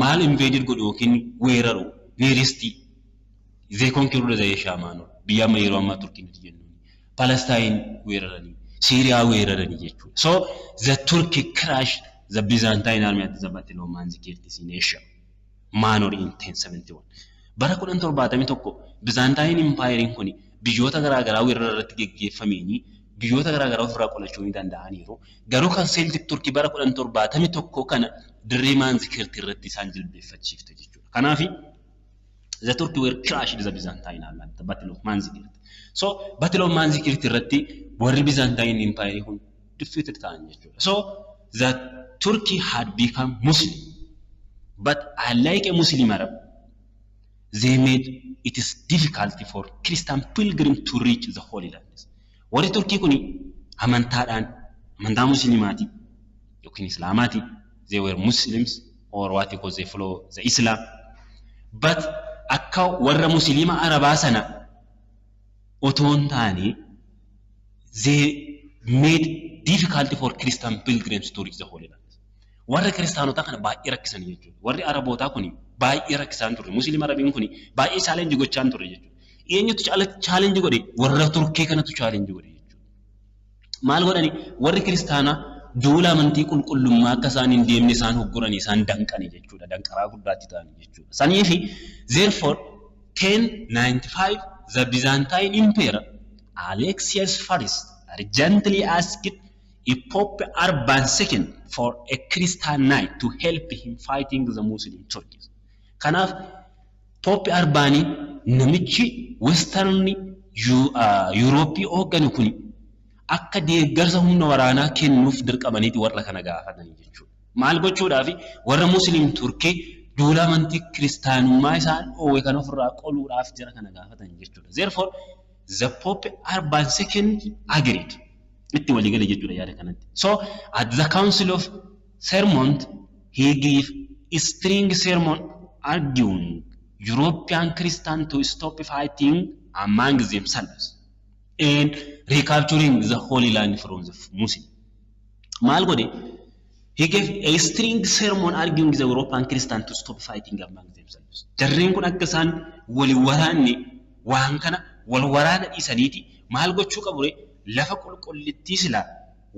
maal invade godhu yookiin weeraru? Near East, they conquered the Asia Minor, biyya amma yeroo ammaa Turkii nuti jennuun, Palestine weeraranii, Siiriyaa weeraranii jechuudha. So the Turkey crushed the Byzantine army at the Battle of Manzikert in Asia Minor in 1071. Bara 1071 Byzantine Empire kun biyyoota garaagaraa weerara irratti geggeeffameenii biyyoota garaagaraa ofirraa qolachuu ni danda'aniiru. Garuu kan Seljuk Turkii bara 1071 kana dirree Manzikert irratti isaan jilbeeffachiifte jechuudha. Kanaafi the Turkey were crushed the Byzantine army at the Battle of Manzikert. So Battle of Manzikert irratti warri Byzantine Empire kun defeated ta'an jechuudha. So the Turkey had become Muslim. But unlike a Muslim Arab, they made it is difficult for Christian pilgrim to reach the Holy Land. Warri Turkii kuni amantaadhaan amantaa Musliimaati yookiin Islaamaati. They were Muslims, or what you call, they follow the Islam. But akka warra Musliima Arabaa sana otoo hin taane, they made difficult for Christian pilgrims to reach the Holy Land. Warra kiristaanotaa kana baay'ee rakkisanii jechuudha. Warri Arabootaa kuni baay'ee rakkisaan turre. Musliima Arabiin kuni baay'ee challenge gochaan turre jechuudha. Eenyutu challenge godhe? Warra Turkii kanatu challenge godhe jechuudha. Maal godhani? Warri kiristaanaa duula amantii qulqullummaa akka isaan hin deemne isaan hogguranii, isaan danqani jechuudha. Danqaraa guddaatti ta'anii jechuudha. Saniifi therefore 1095 the Byzantine Emperor Alexius I urgently asked Pope Urban II for a Christian knight to help him fighting the Muslim Turks. Kanaaf Pope Urbaanii namichi Western Yuurooppii hoogganu kun akka deeggarsa humna waraanaa kennuuf dirqamaniiti warra kana gaafatanii jechuudha. Maal gochuudhaafi? Warra Muslim Turkii duula amantii kiristaanummaa isaan dhoowwe kan ofirraa qoluudhaaf jara kana gaafatan jechuudha. Therefore the Pope Urban II agreed. Itti walii gale jechuudha yaada kanatti. So at the Council of Clermont he gave a string sermon arguing European Christians to stop fighting among themselves and recapturing the Holy Land from the Muslim. Maal godhe? He gave a string sermon arguing the European Christians to stop fighting among themselves. Jarreen kun akka isaan wal waraanne, waan kana wal waraana dhiisaniiti maal gochuu qabu? Lafa qulqullittii silaa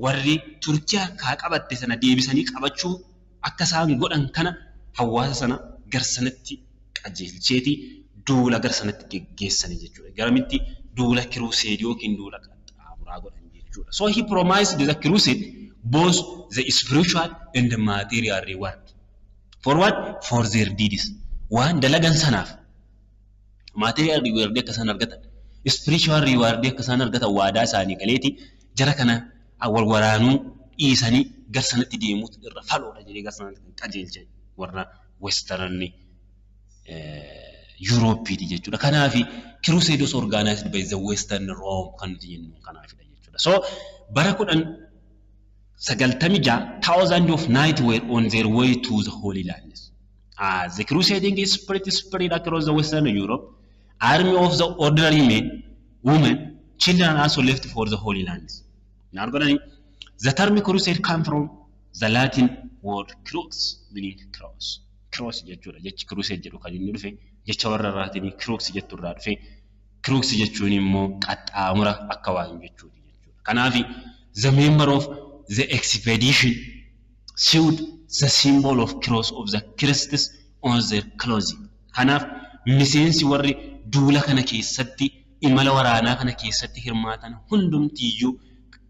warri Turkii harkaa qabatte sana deebisanii qabachuu akka isaan godhan kana hawaasa sana garsanatti qajeelcheeti duula garsanatti geggeessanii jechuudha. Garamitti? Duula crusade yookiin duula qaxxaamuraa godhan jechuudha. jechuudha. So he promised the crusade both the spiritual and the material reward. For what? For their deeds. Waan dalagan sanaaf material reward akka isaan argatan, spiritual reward akka isaan argatan waadaa isaanii galeeti jara kana wal waraanuu dhiisanii gara sanatti deemuutu irra faloodha jedhee gara sanatti kan qajeelche warra Western Yuurooppiiti jechuudha. Kanaaf crusade was organized by the Western Rome kan nuti jennu kanaafidha jechuudha. So bara 1096 thousands of knights were on their way to the Holy Lands. As the crusading spirit spread across the Western Europe, army of the ordinary men, women, children also left for the Holy Lands. Now, the term crusade come from the Latin word crux, meaning cross. Cross jechuudha. Jechi crusade jedhu kan inni dhufe jecha warra Laatinii crux jettu irraa dhufe. Crux jechuun immoo qaxxaamura akka waan jechuuti jechuudha. Kanaaf the member of the expedition sewed the symbol of cross of the Christ on their clothing. Kanaaf miseensi warri duula kana keessatti, imala waraanaa kana keessatti hirmaatan hundumtiiyyuu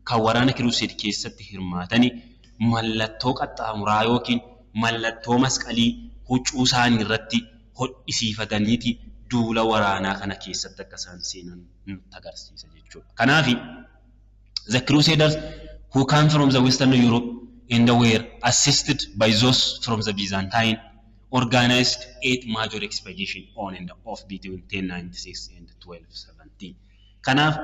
kan waraana crusade keessatti hirmaatanii mallattoo qaxxaamuraa yookiin mallattoo masqalii huccuu isaanii irratti hodhisiifataniiti duula waraanaa kana keessatti akka isaan seenan nutti agarsiisa jechuudha. Kanaaf the crusaders who come from the Western Europe and were assisted by those from the Byzantine organized eight major expeditions on and off between 1096 and 1217. Kanaaf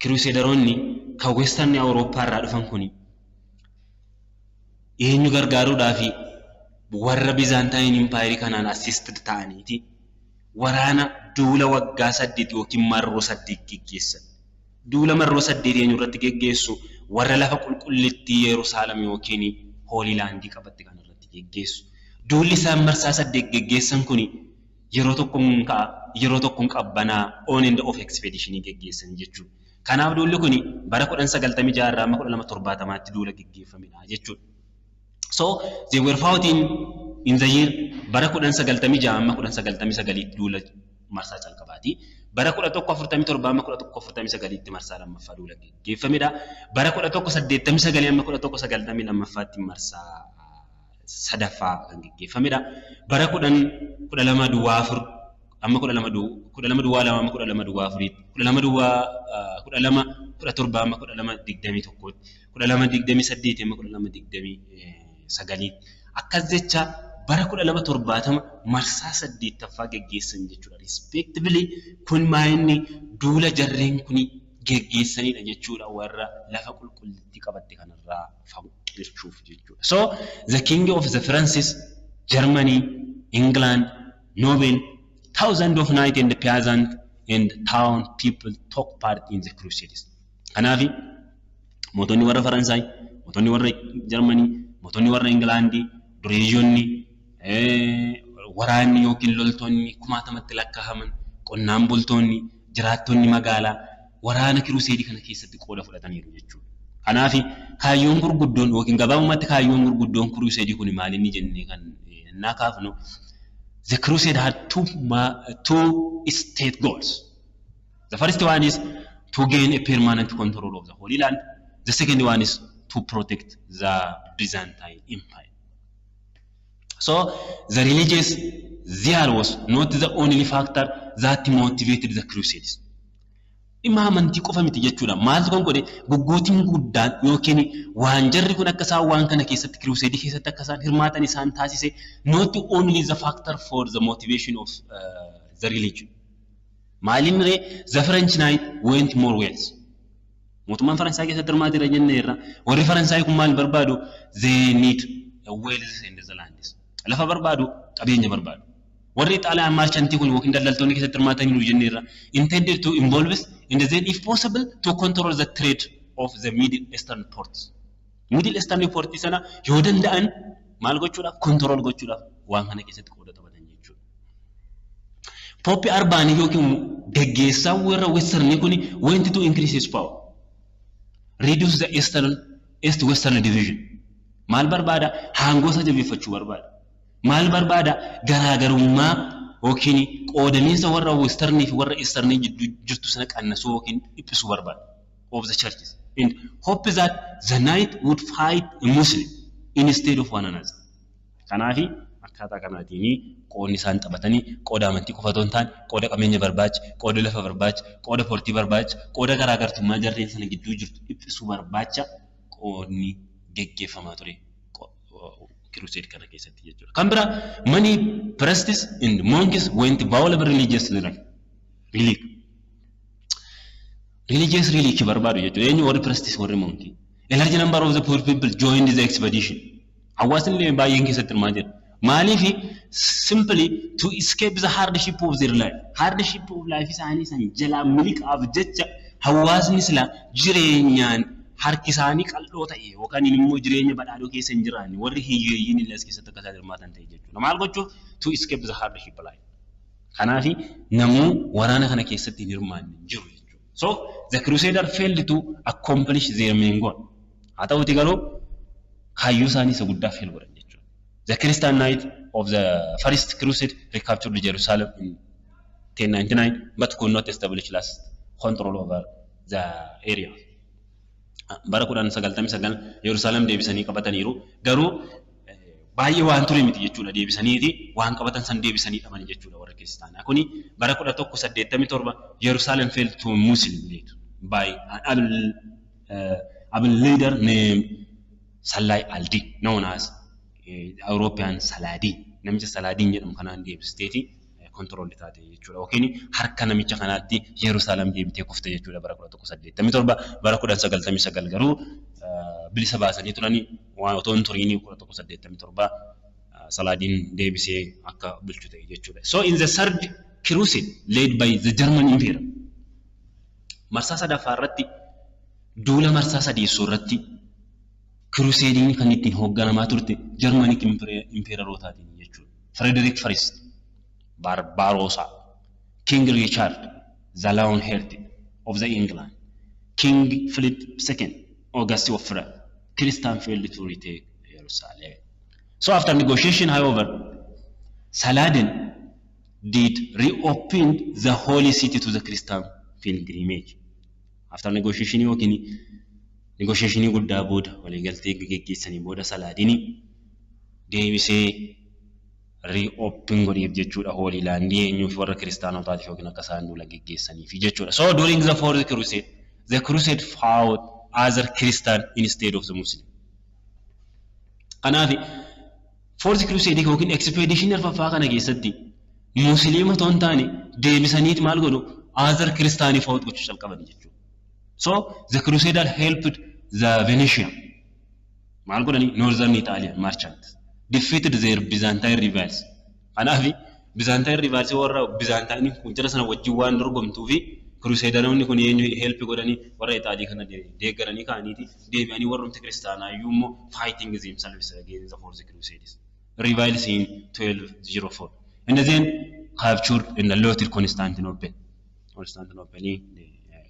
crusaderoonni kan Western Awurooppaa irraa dhufan kuni eenyu gargaaruudhaafi warra Byzantine Empire kanaan assisted ta'aniiti waraana duula waggaa 8 yookiin marroo 8 geggeessan. Duula marroo 8 eenyu irratti geggeessu? Warra lafa qulqullittii Yerusaalem yookiin Holy Landii qabatte kan irratti geggeessu. Duulli isaan marsaa 8 geggeessan kuni yeroo tokko hin ka'a, yeroo tokko hin qabbanaa, on and off expedition geggeessan jechuudha. Kanaaf duulli kuni bara 1096 irraa amma 1270tti duula geggeeffamedha jechuudha. So they were fought in the year bara 1096 amma 1099tti duula marsaa calqabaati. Bara 1147 amma 1149tti marsaa lammaffaa duula geggeeffamedha. Bara 1189 amma 1192tti marsaa sadaffaa kan geggeeffamedha. Bara 1204 amma 1202 amma 1204tti, 12 duwwaa 12 17 amma 1221tti, 1228 amma 1229tti akkas jecha bara 1270 marsaa saddeettaffaa geggeessan jechuudha. Respectively kun maayinni duula jarreen kuni geggeessanidha jechuudha warra lafa qulqullittii qabatte kanarraa fonqolchuuf jechuudha. So the king of the Francis, Germany, England, noble, thousands of knight and peasant and town people took part in the crusades. Kanaaf mootonni warra Faransaay, mootonni warra Jarmanii, mootonni warra Ingilaandii, dureeyyonni, waraanni yookiin loltoonni kumaatamatti lakkaa'aman, qonnaan bultoonni, jiraattonni magaalaa waraana crusadeii kana keessatti qooda fudhataniiru jechuudha. Kanaaf kaayyoon gurguddoon yookiin gabaabumatti kaayyoon gurguddoon crusadeii kun maal inni jennee kan innaa kaafnu, the crusade had two state goals. The first one is to gain a permanent control of the Holy Land. The second one is to protect the Byzantine Empire. So the religious zeal was not the only factor that motivated the crusades. Dhimma amantii qofa miti jechuudha. Maaltu kan godhe guggootiin guddaan yookiin waan jarri kun akka isaan waan kana keessatti, crusadeii keessatti akka isaan hirmaatan isaan taasise, not only the factor for the motivation of the religion. Maaliin ree? The French knight went more wealth. Mootummaan Faransaay keessatti hirmaateera jenneerra. Warri Faransaay kun maal barbaadu? They need wealth in the lands. Lafa barbaadu, qabeenya barbaadu. Warri Xaaliyaan merchantii kun yookiin daldaltoonni keessatti hirmaataniiru jenneerra. Intended to involve and then if possible to control the trade of the Middle Eastern ports. Middle Eastern port sana yoo danda'an maal gochuudhaaf, control gochuudhaaf waan kana keessatti qooda taphatan jechuudha. Pope Urbaanii yookiin geggeessaan warra Westernii kun went to increase his power. Reduce the Eastern East Western division. Maal barbaada? Aangoo isaa jabeeffachuu barbaada. Maal barbaada? Garaagarummaa yookiin qoodamiinsa warra Westernii fi warra Easternii jidduu jirtu sana qannasuu yookiin dhiphisuu barbaada. of the churches and hope that the knight would fight a Muslim instead of one another. Kanaafi akkaataa kanaatiin qoodni isaan taphatanii qooda amantii qofa otoo hin taane, qooda qabeenya barbaacha, qooda lafa barbaacha, qooda portii barbaacha, qooda garaagartummaa jarreen sana gidduu jirtu dhiphisuu barbaacha qoodni geggeeffamaa ture crusade kana keessatti jechuudha. Kan biraa, many priests and monks went valuable religious relic. Religious relic barbaadu jechuudha. Eenyu? Warri priests, warri monkii. A large number of the poor people joined the expedition. Hawaasni illee baay'een keessatti hirmaatee jira. Maaliif? Simply to escape the hardship of their life. Hardship of life isaanii san jalaa miliqaaf jecha hawaasni sila jireenyaan harki isaanii qal'oo ta'e yookaan immoo jireenya badhaadhoo keessa hin jiraanne, warri hiyyeeyyiin illee as keessatti akka isaan hirmaatan ta'e jechuudha. Maal gochuuf? To escape the hardship life. Kanaaf namuu waraana kana keessatti hin hirmaanne hin jiru jechuudha. So the crusader failed to accomplish their main goal. Haa ta'uti garuu kaayyoo isaanii isa guddaa fail godhan jechuudha. The Christian Knight of the First Crusade recaptured Jerusalem in 1099 but could not establish last control over the area. Bara 1099 Yerusaalem deebisanii qabataniiru. Garuu baay'ee waan ture miti jechuudha, deebisaniiti waan qabatan san deebisanii dhaban jechuudha warra kiristaanaa. Kuni bara 1187 Jerusalem fell to Muslim lead by an able leader named Salah al-Din, known as European Saladin. Namicha Saladin jedhamu kanaan deebisteeti control taate jechuudha. Yookiin harka namicha kanaatti Yerusaalem deebitee kufte jechuudha bara 1187. Bara 1099 garuu bilisa baasanii turanii waan otoo hin turiin 1187 Salaadiin deebisee akka bulchu ta'e jechuudha. So in the third crusade led by the German Emperor, marsaa sadaffaa irratti, duula marsaa sadeessoo irratti, crusadeiin kan ittiin hoogganamaa turte Germanic emperorootaatiin jechuudha. Frederick First, Barbarossa, King Richard the Lionheart of the England, King Philip II, August of France, Christian failed to retake Jerusalem. So after negotiation, however, Saladin did reopen the holy city to the Christian pilgrimage. After negotiation yookiin negotiationii guddaa booda, waliigaltee geggeessanii booda, Salaadin deebisee reopen godheef jechuudha Holy Landii eenyuuf? Warra kiristaanotaatiif yookiin akka isaan duula geggeessaniif jechuudha. So during the fourth crusade, the crusade fought other Christian instead of the Muslim. Kanaaf fourth crusade yookiin expedition arfaffaa kana keessatti Musliima otoo hin taane deebisaniit maal godhu? Other Christian fought gochuu calqaban jechuudha. So the crusader helped the Venetian, maal godhani? Northern Italian merchants defeated their Byzantine rivals. Kanaaf Byzantine rivals, warra Byzantine kun jara sana wajjin waan dorgomtuu fi crusaderoonni kun eenyu help godhanii? Warra Itaalii kana deeggaranii ka'aniiti deebi'anii warrumti kiristaanaa iyyuu immoo fighting themselves against the fourth crusades. Rivals in 1204. And then captured and looted Constantinople. Constantinople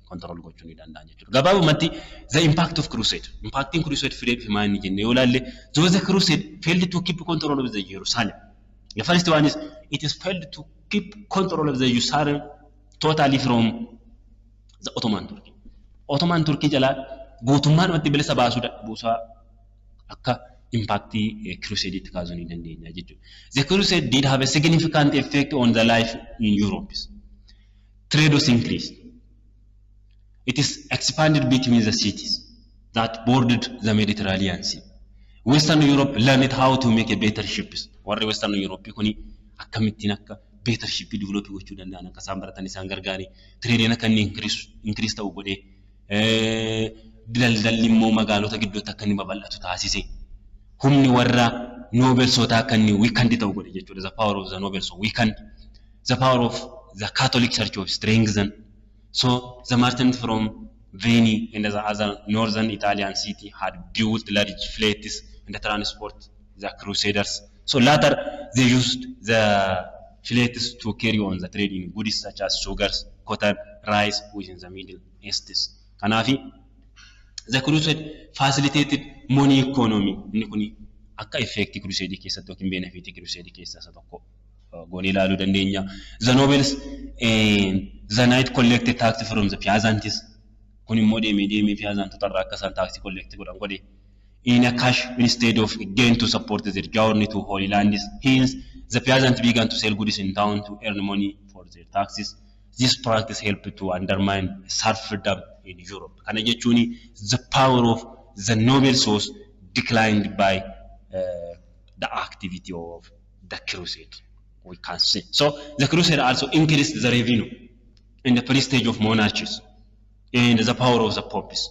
control gochuu ni danda'an jechuudha. Gabaabumatti, the impact of crusade. Impactiin crusade fidee dhufe maal inni jennee yoo ilaalle, though the crusade failed to keep control of the Jerusalem. The first one is it is failed to keep control of the Jerusalem totally from the Ottoman Turkey. Ottoman Turkey jalaa guutummaadhumatti bilisa baasuu buusaa akka impactii crusadeitti kaasuu ni dandeenya jechuudha. The crusade did have a significant effect on the life in Europe. Trade was increased. It is expanded between the cities that bordered the Mediterranean Sea. Western Europe learned how to make a better ships. Warri Western Europe kuni akkamittiin akka better ship develop gochuu danda'an akka isaan baratan isaan gargaare. Tradeiin akka inni increase ta'u godhee, daldalli immoo magaalota gidduutti akka inni babal'atu taasise. Humni warra noblesoota akka inni weakened ta'u godhe jechuudha. The power of the nobles weakened. The power of the Catholic Church of strengthened. So the merchant from Venice and the other northern Italian city had built large fleets and transport the crusaders. So later they used the fleets to carry on the trade in goods such as sugars, cotton, rice within the Middle East. Kanaafi the crusade facilitated money economy. Inni kun akka effectii crusade keessatti yookiin benefitii crusade keessaa isa tokko goonee ilaaluu dandeenya. The nobles and the knight collected tax from the peasants. Kun immoo deemee deemee peasantota irraa akka isaan taaksii collect godhan godhe. In a cash instead of gain to support their journey to Holy Lands. Hence, the peasant began to sell goods in town to earn money for their taxes. This practice helped to undermine serfdom in Europe. Kana jechuun the power of the noble was declined by the activity of the crusade, we can say. So the crusade also increased the revenue and the prestige of monarchies and the power of the popes.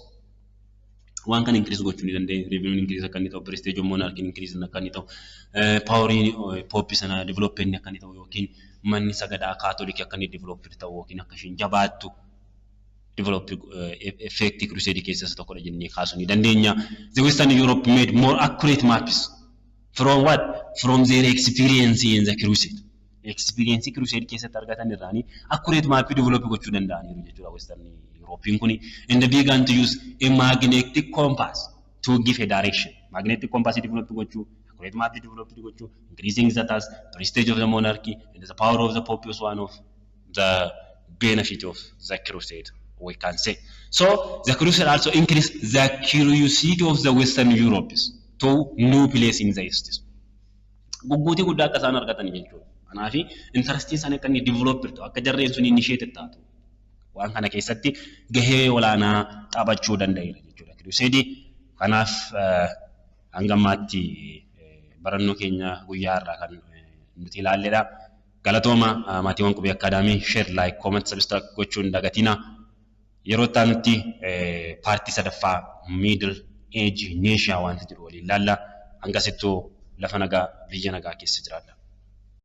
Waan kana increase gochuu ni danda'e. Revenue increase akka inni ta'u, prestige of monarchy increase akka inni ta'u, poweriin pope sana develop inni akka inni ta'u yookiin manni sagadaa kaatolikii akka inni develop ta'u yookiin akka isheen jabaattu develop effect crusade keessaa isa tokkodha jennee kaasuu ni dandeenya. The Western Europe made more accurate maps from what? From their experience in the crusade. Experience crusade keessatti argatan irraanii accurate map develop gochuu danda'aniiru jechuudha Western European kuni. And they began to use a magnetic compass to give a direction. Magnetic compass develop gochuu, accurate map develop gochuu, increasing the tax, prestige of the monarchy, and the power of the Pope was one of the benefit of the crusade, we can say. So the crusade also increased the curiosity of the Western Europeans to new place in the East. Gugguutii guddaa akka isaan argatan jechuudha. Kanaaf interestiin isaanii akka inni develop ta'u, akka jarreen sun initiate taatu waan kana keessatti gahee olaanaa taphachuu danda'eera jechuudha. Crusade kanaaf hanga ammaatti barannoo keenya guyyaa har'aa kan nuti ilaalledha. Galatooma maatiiwwan Qubee Academy, share, like, comment, subscribe gochuun dagatina. Yeroo itti aanutti partii sadaffaa Middle Age in Asia wanta jedhu waliin ilaalla. Hangasittuu lafa nagaa biyya nagaa keessa jiraadha.